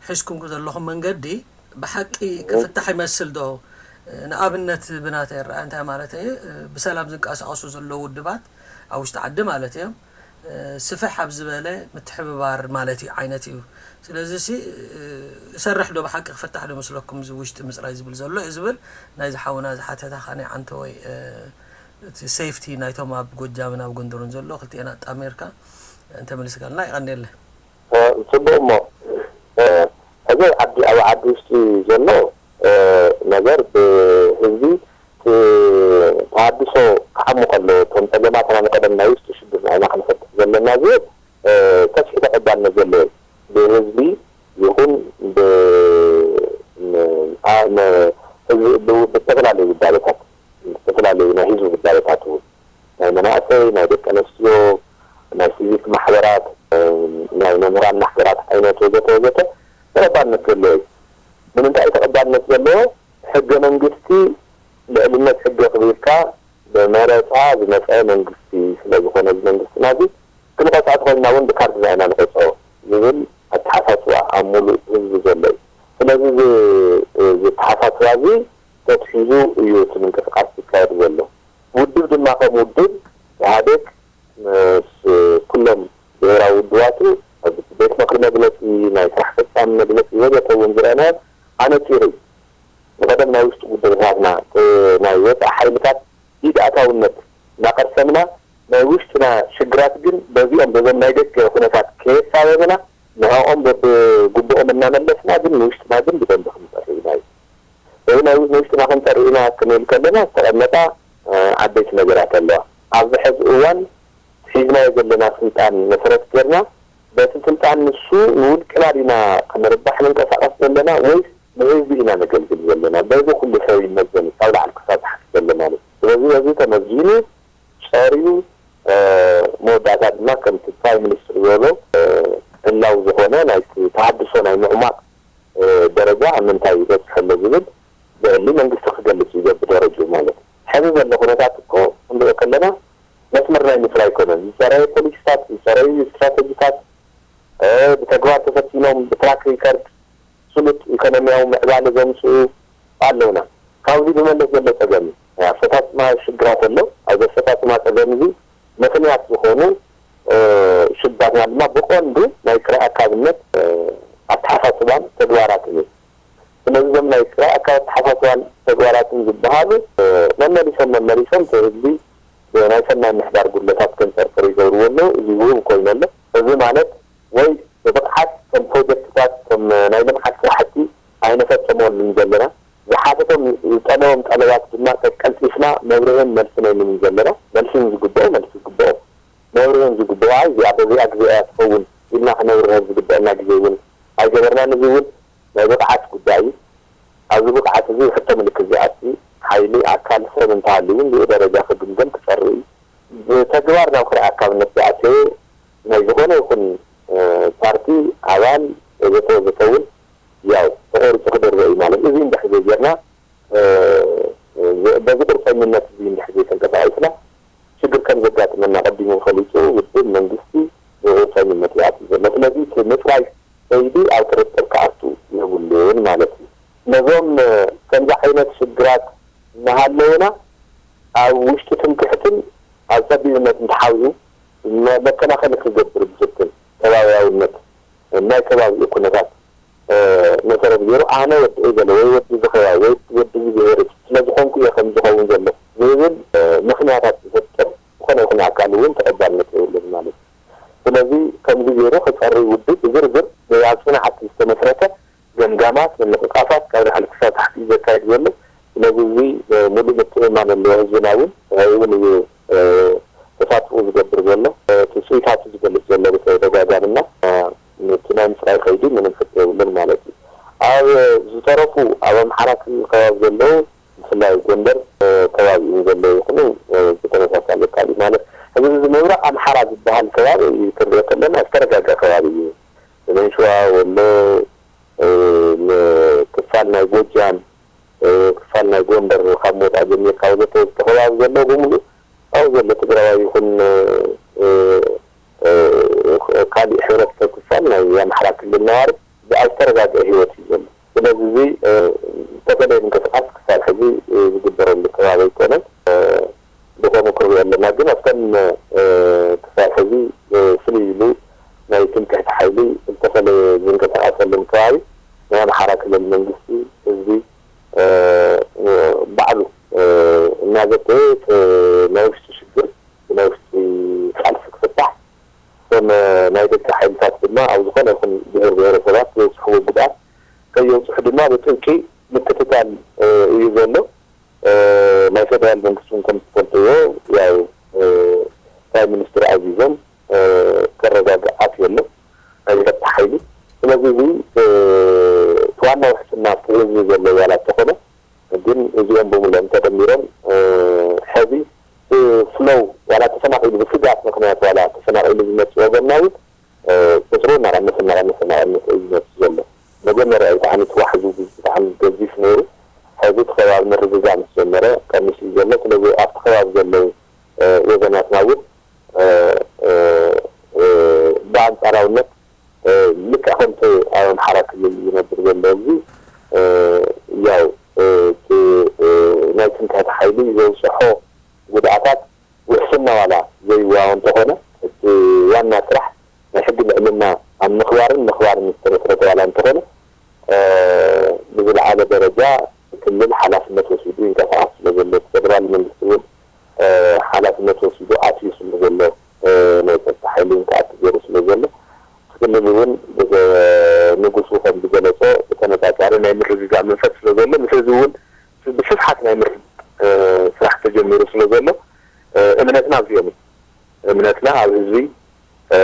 ሒዝኩም ዘለኹም መንገዲ ብሓቂ ክፍታሕ ይመስል ዶ? ንኣብነት ብናተይ ይረኣ እንታይ ማለት እየ ብሰላም ዝንቀሳቀሱ ዘለዉ ውድባት ኣብ ውሽጢ ዓዲ ማለት እዮም ስፍሕ ኣብ ዝበለ ምትሕብባር ማለት እዩ ዓይነት እዩ። ስለዚ ሲ እሰርሕ ዶ ብሓቂ ክፍታሕ ዶ መስለኩም እዚ ውሽጢ ምፅራይ ዝብል ዘሎ እዩ ዝብል ናይዚ ሓውና ዝሓተታ ካኒ ዓንተ ወይ እቲ ሴፍቲ ናይቶም ኣብ ጎጃምን ኣብ ጎንደርን ዘሎ ክልቲኤን ኣጣሚርካ እንተመሊስካልና ይቐንየለ። ፅቡቅ እሞ ሕዚ ዓዲ ኣብ ዓዲ ውሽጢ ዘሎ ነገር ብህዝቢ ተሃድሶ ክዓሙ ከለዎ እቶም ፀገማትና ንቀደም ናይ ውሽጢ ሽግርና ኢና ክንፈትሕ ዘለና ዝብል ሰፊሕ ተቀባልነት ዘለዎ ብህዝቢ ይኹን ብዝተፈላለዩ ውዳቤታት ዝተፈላለዩ ናይ ህዝቢ ጉዳይታት እውን ናይ መናእሰይ፣ ናይ ደቂ ኣንስትዮ፣ ናይ ሲቪክ ማሕበራት፣ ናይ መምህራን ማሕበራት ዓይነት ወዘተ ወዘተ ተቐባልነት ዘለዎ እዩ። ንምንታይ እዩ ተቐባልነት ዘለዎ? ሕገ መንግስቲ ልዕልነት ሕገ ክብልካ ብመረፃ ዝመፀ መንግስቲ ስለዝኾነ እዚ መንግስትና እዚ ክንቆፅዖ ተኾይንና እውን ብካርድና ኢና ንቆፅዖ ዝብል ኣተሓሳስባ ኣብ ሙሉእ ህዝቢ ዘሎ እዩ። ስለዚ እዚ ኣተሓሳስባ እዚ ተትሒዙ እዩ እቲ ምንቅስቃስ ዝካየድ ዘሎ። ውድብ ድማ ከም ውድብ ኢህኣዴግ ምስ ኩሎም ብሄራዊ ውድባቱ ቤት ምክሪ መግለፂ፣ ናይ ስራሕ ፈፃሚ መግለፂ ወዘተ እውን ዝረኣናዮ ኣነፂሩ እዩ። ንቀደም ናይ ውሽጢ ጉዳይታትና ናይ ወፃኢ ሓይልታት ኢድ ኣእታውነት እናቀሰምና ናይ ውሽጥና ሽግራት ግን በዚኦም በዞም ናይ ደገ ኩነታት ከየሳበብና ንዕኦም በብግቡኦም እናመለስና ግን ንውሽጥና ግን ብደንቢ ክንፀር ኢና እዩ። እዚ ናይ ንውሽጥና ክንፀር ኢና ክንብል ከለና ዝተቐመጣ ዓበይቲ ነገራት ኣለዋ። ኣብዚ ሕዚ እዋን ሒዝናዮ ዘለና ስልጣን መሰረት ጌርና በቲ ስልጣን ንሱ ንውልቅና ዲና ክንርባሕ ንንቀሳቐስ ዘለና ወይስ ንህዝቢ ኢና ነገልግል ዘለና? በዚ ኩሉ ሰብ ይመዘን እዩ ካብ ላዕሊ ክሳብ ታሕቲ ዘሎ ማለት እዩ። ስለዚ በዚ ተመዚኑ ጸርዩ መወዳእታ ድማ ከምቲ ፕራይም ሚኒስትር ዝበሎ ህላው ዝኾነ ናይ ተሃድሶ ናይ ምዕማቕ ደረጃ ኣብ ምንታይ ይበፅሕ ኣሎ ዝብል ክገልጽ እዩ በብደረጅኡ ማለት እዩ። ሕዚ ዘሎ ኩነታት እኮ ክንሪኦ ከለና መስመር ናይ ምፍራይ ኣይኮነን። ዝጸረየ ፖሊሲታት፣ ዝጸረዩ ስትራተጂታት፣ እ፣ ብተግባር ተፈቲኖም ብትራክ ሪከርድ ስሉጥ ኢኮኖሚያዊ ምዕባለ ዘምጽኡ ኣለውና። ካብዚ ብመለስ ዘሎ ጸገም እዩ። ናይ ኣፈጻጽማ ሽግራት ኣሎ። ኣብዚ ኣፈጻጽማ ጸገም እዚ ምኽንያት ዝኾኑ፣ እ፣ ሽግራትና ድማ ብቐንዱ ናይ ክራይ ኣካብነት፣ እ፣ ኣተሓሳስባን ተግባራትን እዩ። ስለዚ እዞም ናይ ክራይ ኣካብ ኣተሓሳስባን ተግባራትን ዝበሃሉ፣ እ፣ መመሊሶም መመሊሶም እቲ ህዝቢ ናይ ሰናይ ምሕዳር ጉድለታት ከንጸርጽር ይገብርዎ ኣለዉ። እዚ ውሁብ ኮይኑ ኣሎ። እዚ ማለት ወይ ብብቕዓት ከም ፕሮጀክትታት፣ ከም ናይ ልምዓት ስራሕቲ ኣይንፈጽመሉን ዘለና። ዝሓተቶም ዝጠለቦም ጠለባት ድማ ቀልጢፍና መብርህን መልስን ኣይንህብን ዘለና። መልሲ ንዝግብኦ መልሲ ይግብኦ፣ መብርሂ ንዝግብኦ ኣይ እዚኣ በዚኣ ግዜ እያ ትኸውን ኢልና ክነብርህ ዝግበአና ግዜ እውን ኣይገበርናን። እዚ እውን ናይ ብቕዓት ጉዳይ እዩ። ኣብዚ ብቕዓት እዚ ሕቶ ምልክት ዝኣቲ ሓይሊ ኣካል ሰብ እንተሃልዩ እውን ብኡ ደረጃ ክግምገም ክጸሪ እዩ። ብተግባር ናብ ክራይ ኣካብነት ዝኣተየ ናይ ዝኾነ ይኹን፣ እ፣ ፓርቲ ኣባል ወዘተ ወዘተ እውን ያው ተቖሪፁ ክድርበ እዩ ማለት እዩ። እዚ እንድሕር ዘይጌርና፣ እ፣ በዚ ቁርፀኝነት እዚ እንድሕር ዘይተንቀሳቒስና ሽግር ከም ዘጋጥመና ቀዲሙ ፈሊጡ ውድብ መንግስቲ ብቁርፀኝነት ይኣቱ ዘሎ። ስለዚ እቲ ምፅራይ ከይዲ ኣብ ጥርጥር ክኣቱ የብሉን ማለት እዩ። ነዞም፣ እ፣ ከምዚ ዓይነት ሽግራት እናሃለውና ኣብ ውሽጢ ትምክሕትን ኣብ ጸቢብነት እንተሓውዩ መ-፣ መከላኸሊ ክገብር ዝፍትን ከባብያውነት ናይ ከባቢኡ ኩነታት፣ እ፣ መሰረት ገይሩ ኣነ ወዲ እገለ ወይ ወዲ እዚ ከባቢ ወይ ወዲ እዚ ብሄር ስለ ዝኾንኩ እየ ከም ዝኸውን ዘሎ ዝብል፣ እ፣ ምኽንያታት ዝፈጥር ዝኾነ ይኹን ኣካል እውን ተቐባልነት የብሉን ማለት እዩ። ስለዚ ከምዚ ገይሩ ክጸሪ ውድብ ብዝርዝር ኣብ ጽንዓት ዝተመስረተ ገምጋማት፣ ምንቕቃፋት ካብ ላዕሊ ክሳብ ታሕቲ እዩ ዘካይድ ዘሎ። ስለዚ እዚ፣ እ፣ ሙሉእ ምትእምማን ኣለዎ። ህዝብና እውን፣ እ፣ እውን እዩ፣ እ፣ ተሳትፎ ዝገብር ዘሎ፣ እ፣ ትጽቢታቱ ዝገልጽ ዘሎ ብተደጋጋምና፣ እ፣ እቲ ናይ ምጽራይ ከይዲ ምንም ሕቶ የብሉን ማለት እዩ። ኣብ ዝተረፉ ኣብ ኣምሓራ ክልል ከባቢ ዘለዉ ብፍላይ ጎንደር፣ እ፣ ከባቢ ዘለዉ ይኹኑ፣ እ፣ ብተመሳሳሊ ካልእ ማለት ሕዚ እዚ ምብራቕ ኣምሓራ ዝበሃል ከባቢ እዩ ክንሪኦ ከለና ዝተረጋገ ከባቢ እዩ። ሰሜን ሸዋ፣ ወሎ፣ እ፣ ን-፣ ክፋል ናይ ጎጃም፣ እ፣ ክፋል ናይ ጎንደር ካብ ሞጣ ጀሚርካ ወዘተ ወዘተ ከባቢ ዘሎ ብምሉእ ኣብኡ ዘሎ ትግራዋይ ይኹን፣ እ፣ እ፣ እ፣ ካሊእ ሕብረተሰብ ክፋል ናይ ኣምሓራ ክልል ነዋሪ ብኣይ ዝተረጋገአ ህይወት እዩ ዘሎ። ስለዚ እዚ፣ እ፣ ዝተፈለየ ምንቅስቃስ ክሳብ ሕዚ፣ እ፣ ዝግበረሉ ከባቢ ኣይኮነን። እ፣ ብኸምኡ ክሪኦ ኣለና። ግን ኣብተን፣ እ፣ ክሳብ ሕዚ፣ እ፣ ፍልይ ኢሉ ናይ ትምክሕቲ ሓይሊ ዝተፈለየ ዝንቀሳቐሰሉን ከባቢ ናይ ኣምሓራ ክልል መንግስቲ ህዝቢ፣ እ፣ እ፣ ባዕሉ፣ እ፣ እናዘተየ እቲ ናይ ውሽጢ ሽግር ብናይ ውሽጢ ቃልሲ ክፍታሕ፣ እቶም፣ እ፣ ናይ ደገ ሓይልታት ድማ ኣብ ዝኾነ ይኹን ብሄር ብሄረሰባት ዘብፅሕዎ ጉድኣት ከየብፅሑ ድማ ብጥብቂ ምክትታል፣ እ፣ እዩ ዘሎ። እ፣ ናይ ፌደራል መንግስቲ እውን ከም ትፈልጥዎ ያው፣ እ፣ ፕራይም ሚኒስትር ኣዚዞም፣ እ፣ ከረጋግእ ኣትዩ ኣሎ ናይ ጸጥታ ሓይሊ። ስለዚ እዚ፣ እ፣ እቲ ዋና ውሕስና ኣብቲ ህዝቢ ዘሎ ዋላ እንተኾነ ግን እዚኦም ብምሉኦም ተደሚሮም፣ እ፣ ሕዚ ብፍሎው ዋላ ተፈናቒሉ ብስግኣት ምኽንያት ዋላ ተፈናቒሉ ዝመጽእ ወገንና እውን፣ እ፣ ቁጽሩ እናቐነሰ እናቐነሰ እናቐነሰ እዩ ዝመጽእ ዘሎ። መጀመርያ ብጣዕሚ እቲ ዋሕዚ ብጣዕሚ ገዚፍ ነይሩ። ሕዚ እቲ ከባቢ ምርግጋእ ምስ ጀመረ ቀኒሱ እዩ ዘሎ። ስለዚ ኣብቲ ከባቢ ዘለዉ፣ እ፣ ወገናትና እውን፣ እ፣ እ፣ እ፣ ብኣንጻራውነት፣ እ፣ ልክዕ ከምቲ ኣብ ኣምሓራ ክልል ዝነብር ዘሎ ህዝቢ፣ እ፣ ያው፣ እ፣ እቲ፣ እ፣ ናይ ትምክሕቲ ሓይሊ ዘብፅሖ ጉድኣታት ውሕስና ዋላ ዘይዋሃቦ እንተኾነ፣ እቲ ዋና ስራሕ ናይ ሕጊ ልዕልና ኣብ ምኽባርን ምኽባርን ዝተመስረተ ዋላ እንተኾነ፣ እ፣ ብዝለዓለ ደረጃ እቲ ክልል ሓላፍነት ወሲዱ ይንቀሳቐስ ስለ ዘሎ፣ እቲ ፌደራል መንግስቲ እውን፣ እ፣ ሓላፍነት ወሲዱ ኣትዩ ስለ ዘሎ፣ እ፣ ናይ ጸጥታ ሓይሊ እውን ክኣቱ ገይሩ ስለ ዘሎ፣ እቲ ክልል እውን ብዘ-፣ ንጉሱ ከም ዝገለጾ ብተነጻጻሪ ናይ ምርግጋእ መንፈስ ስለ ዘሎ፣ ምስ ህዝቢ እውን ብስፍሓት ናይ ምርግጋእ፣ እ፣ ስራሕ ተጀሚሩ ስለ ዘሎ፣ እ፣ እምነትና ኣብዚኦም እዩ። እምነትና ኣብ ህዝቢ፣ እ፣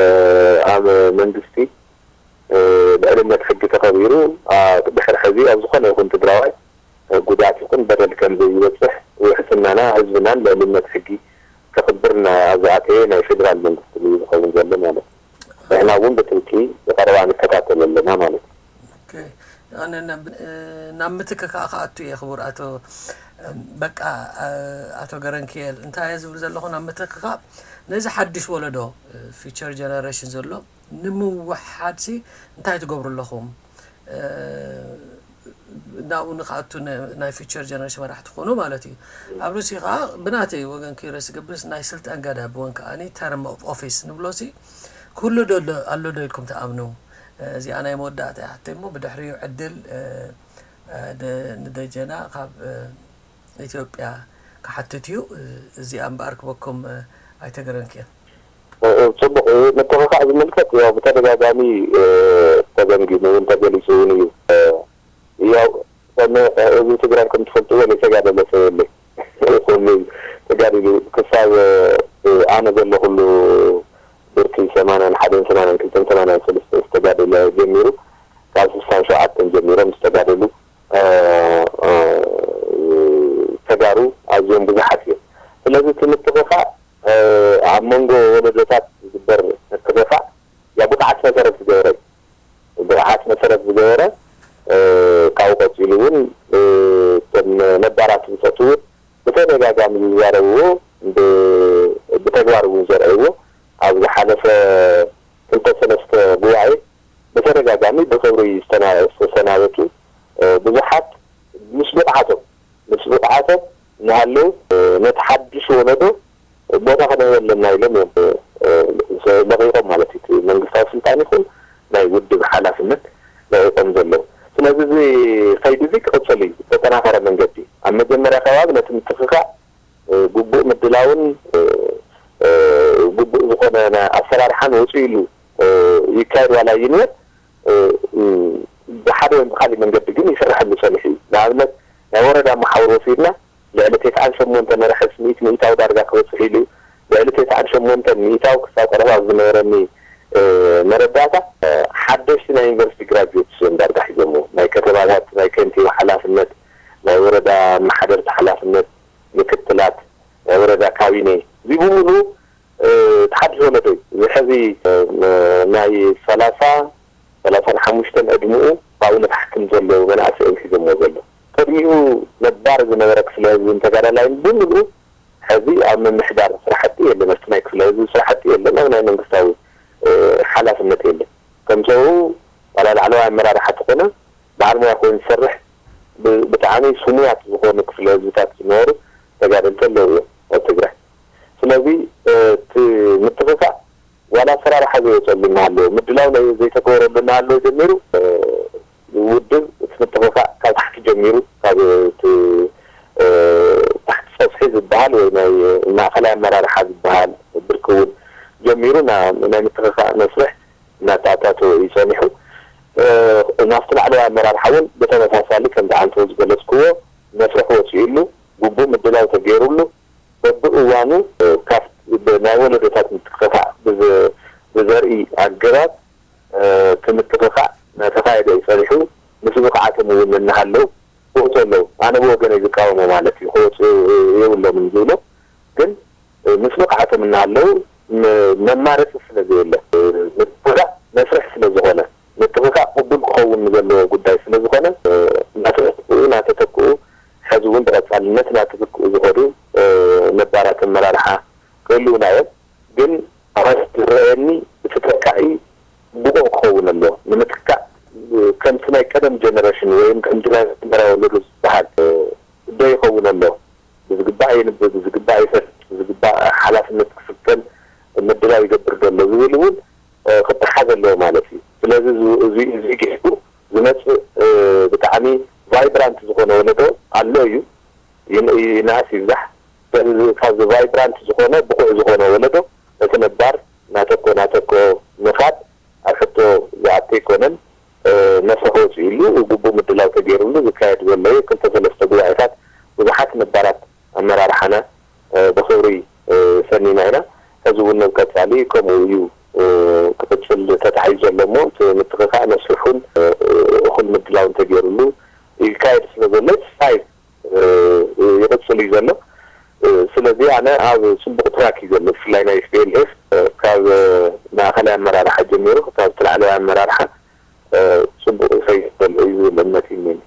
ኣብ መንግስቲ፣ እ፣ ልዕልነት ሕጊ ተኸቢሩ፣ ኣ፣ ድሕሪ ሕዚ ኣብ ዝኾነ ይኹን ትግራዋይ፣ እ፣ ጉድኣት ይኹን በደል ከም ዘይበፅሕ፣ ውሕስናና ህዝብናን ልዕልነት ሕጊ ከኽብር ና-፣ ኣብ ዝኣተየ ናይ ፌደራል መንግስቲ እዩ ዝኸውን ዘሎ ማለት እዩ። ንሕና እውን ብጥብቂ ብቐረባ ንከታተሎ ኣለና ማለት እዩ። ኦኬ። ኣነ ናብ ምትክካእ ክኣቱ እየ ክቡር ኣቶ በቃ ኣቶ ገረንክኤል። እንታይ እየ ዝብል ዘለኹ፣ ናብ ምትክካእ ነዚ ሓድሽ ወለዶ ፊቸር ጀነሬሽን ዘሎ ንምውሓድሲ እንታይ ትገብሩ ኣለኹም? ናብኡ ንክኣቱ ናይ ፊቸር ጀነሬሽን መራሕቲ ክኾኑ ማለት እዩ። ኣብ ሩሲ ከዓ ብናተይ ወገን ክይረስ ዝገብርስ ናይ ስልጣን ገደብ ወን ከዓኒ ተርም ኦፍ ኦፊስ ንብሎሲ ኩሉ ኣሎ ዶ ኢልኩም ትኣምኑ? እዚኣ ናይ መወዳእታ እያ ሕቶይ እሞ ብድሕሪኡ ዕድል ንደጀና ካብ ኢትዮጵያ ክሓትት እዩ። እዚኣ እምበኣር ክበኩም ኣይተገረንክን። ፅቡቅ። ምትኽኻእ ዝምልከት ያው ብተደጋጋሚ ተገምጊሙ እውን ተገሊፁ እውን እዩ። ያው ህዝቢ ትግራይ ከም ትፈልጥዎ ዘይተጋደለ ሰብ የለን። ኩሉ ተጋዲሉ ክሳብ ኣነ ዘለኹሉ ብርኪ ሰማንያን ሓደን ሰማንያን ክልተን ሰማንያን ሰለስተን ዝተጋደለ ጀሚሩ ካብ ስሳን ሸውዓተን ጀሚሮም ዝተጋደሉ ተጋሩ ኣዝዮም ብዙሓት እዮም። ስለዚ እቲ ምትኽኻእ ኣብ መንጎ ወለዶታት ዝግበር ምትኽኻእ ያ ብቕዓት መሰረት ዝገበረ እዩ። ብቕዓት መሰረት ዝገበረ ካብኡ ቀፂሉ እውን እቶም ነባራት ብፆት እውን ብተደጋጋሚ ዝዛረብዎ ብተግባር እውን ዘርኣይዎ ኣብ ዝሓለፈ ክልተ ሰለስተ ጉባኤ ብተደጋጋሚ ብክብሪ ዝተሰናበቱ ብዙሓት ምስ ብቕዓቶም ምስ ብቕዓቶም እናሃለዉ ነቲ ሓድሽ ወለዶ ቦታ ክንህበ ኣለና ኢሎም እዮም ለቒቖም ማለት እዩ። መንግስታዊ ስልጣን ይኹን ናይ ውድብ ሓላፍነት ለቒቖም ዘለዉ። ስለዚ እዚ ከይዲ እዚ ክቕፅል እዩ ብተጠናኸረ መንገዲ። ኣብ መጀመርያ ከባቢ ነቲ ምትኽኻእ ግቡእ ምድላውን ግቡእ ዝኾነ ኣሰራርሓን ወፂኡ ኢሉ ይካየድ ዋላ ይንበር ብሓደ ወይ ብካሊእ መንገዲ ግን ይስረሐሉ ፀኒሑ እዩ። ንኣብነት ናይ ወረዳ መሓውር ወሲድና ልዕሊ ተስዓን ሸሞንተ መራሕስ ሚእት ሚእታዊ ዳርጋ ክበፅሕ ኢሉ እዩ። ልዕሊ ተስዓን ሸሞንተ ሚእታዊ ክሳብ ቀረባ ኣብ ዝነበረኒ መረዳእታ ሓደሽቲ ናይ ዩኒቨርሲቲ ግራጁዌትስ እዮም ዳርጋ ሒዞምዎ። ናይ ከተማታት ናይ ከንቲባ ሓላፍነት፣ ናይ ወረዳ ኣመሓደርቲ ሓላፍነት፣ ምክትላት፣ ናይ ወረዳ ካቢኔ እዚ ብምሉ ተሓድሶ ወለዶ እዩ። እዚ ሕዚ ናይ ሰላሳ ሰላሳን ሓሙሽተን ዕድምኡ ካብኡ ንታሕትን ዘለዉ መናእሰይ እዮም ሒዞምዎ ዘለዉ። ቅድሚኡ ነባር ዝነበረ ክፍለ ህዝብን ተጋዳላይን ብምልኡ ሕዚ ኣብ ምምሕዳር ስራሕቲ የለን። ኣብቲ ናይ ክፍለ ህዝቢ ስራሕቲ የለን፣ ኣብ ናይ መንግስታዊ ሓላፍነት የለን። ከም ሰብኡ ዋላ ላዕለዋይ ኣመራርሓ ተኾነ በዓል ሞያ ኮይኑ ዝሰርሕ ብጣዕሚ ስሙያት ዝኾኑ ክፍለ ህዝብታት ዝነበሩ ተጋደልቲ ኣለዉ እዮም ኣብ ትግራይ። ስለዚ እቲ ምትኽኻእ ዋላ ኣሰራርሓ ዘይወፀሉ እናሃለወ ምድላው ዘይተገበረሉ እናሃለወ ጀሚሩ ውድብ እቲ ምትኽኻእ ካብ ታሕቲ ጀሚሩ ካብ እቲ ታሕቲ ፀፍሒ ዝበሃል ወይ ናይ ማእኸላይ ኣመራርሓ ዝበሃል ብርኪ እውን ጀሚሩ ናይ ምትኽኻእ መስርሕ እናተኣታተወ እዩ ፀኒሑ። ናብቲ ላዕለዋይ ኣመራርሓ እውን ብተመሳሳሊ ከምዚ ዓንተው ዝገለፅክዎ መስርሕ ወፂኡሉ ግቡእ ምድላው ተገይሩሉ በብእዋኑ ካብ ናይ ወለዶታት ምትክኻእ ብዘርኢ ኣገባብ እቲ ምትክኻእ እናተኻየደ እዩ ፀኒሑ። ምስ ብቕዓቶም እውን እናሃለው ክወፁ ኣለዉ። ኣነ ብወገነይ ዝቃወሞ ማለት እዩ ክወፁ የብሎምን ዝብሎ ግን ምስ ብቕዓቶም እናሃለው መማረፂ ስለ ዘየለ ምትክኻእ መስርሕ ስለ ዝኾነ ምትክኻእ ቅቡል ክኸውን ዘለዎ ጉዳይ ስለ ዝኾነ እናተተክኡ እናተተክኡ ሕዚ እውን ብቐፃልነት እናተተክኡ ዝኸዱ ነባራት ኣመራርሓ ክህልውና እዮም። ግን ኣባይ ዝረአየኒ እቲ ተካኢ ብቑዕ ክኸውን ኣለዎ ንምትካእ ከምቲ ናይ ቀደም ጀነሬሽን ወይም ከምቲ ናይ መጀመርያ ወለዶ ዝበሃል ዶ ይኸውን ኣሎ ብዝግባእ የንብብ ብዝግባእ ይፈልጥ ብዝግባእ ሓላፍነት ክስከም ምድላው ይገብር ዶ ኣሎ ዝብል እውን ክተሓዝ ኣለዎ ማለት እዩ። ስለዚ እዚ ገይሩ ዝመፅእ ብጣዕሚ ቫይብራንት ዝኾነ ወለዶ ኣሎ እዩ። ይንኣስ ይብዛሕ ካብዚ ቫይብራንት ዝኾነ ብቑዕ ዝኾነ ወለዶ ነቲ ነባር ናተኮ ናተኮ ምኻድ ኣብ ሕቶ ዝኣቱ ኣይኮነን። መስርሕ ወፂኡሉ ግቡእ ምድላው ተገይሩሉ ዝካየድ ዘሎ እዩ። ክልተ ሰለስተ ጉባኤታት ብዙሓት ነባራት ኣመራርሓና ብኽብሪ ሰኒና ኢና። ሕዚ እውን ኣብ ቀፃሊ ከምኡ እዩ ክቕፅል ተታሒዙ ዘሎ እሞ እቲ ምትኽኻእ መስርሑን እኹል ምድላውን ተገይሩሉ ይካየድ ስለ ዘሎ ፋይቭ ይቕፅል እዩ ዘሎ። ስለዚ ኣነ ኣብ ፅቡቕ ትራክ እዩ ዘሎ። ብፍላይ ናይ ኤስፒኤልኤፍ ካብ ማእኸላይ ኣመራርሓ ጀሚሩ ክሳብ እቲ ላዕለዋይ ኣመራርሓ ፅቡቕ ይኸይድ ዘሎ እዩ። ዝብል እምነት እዩ እኒአኒ።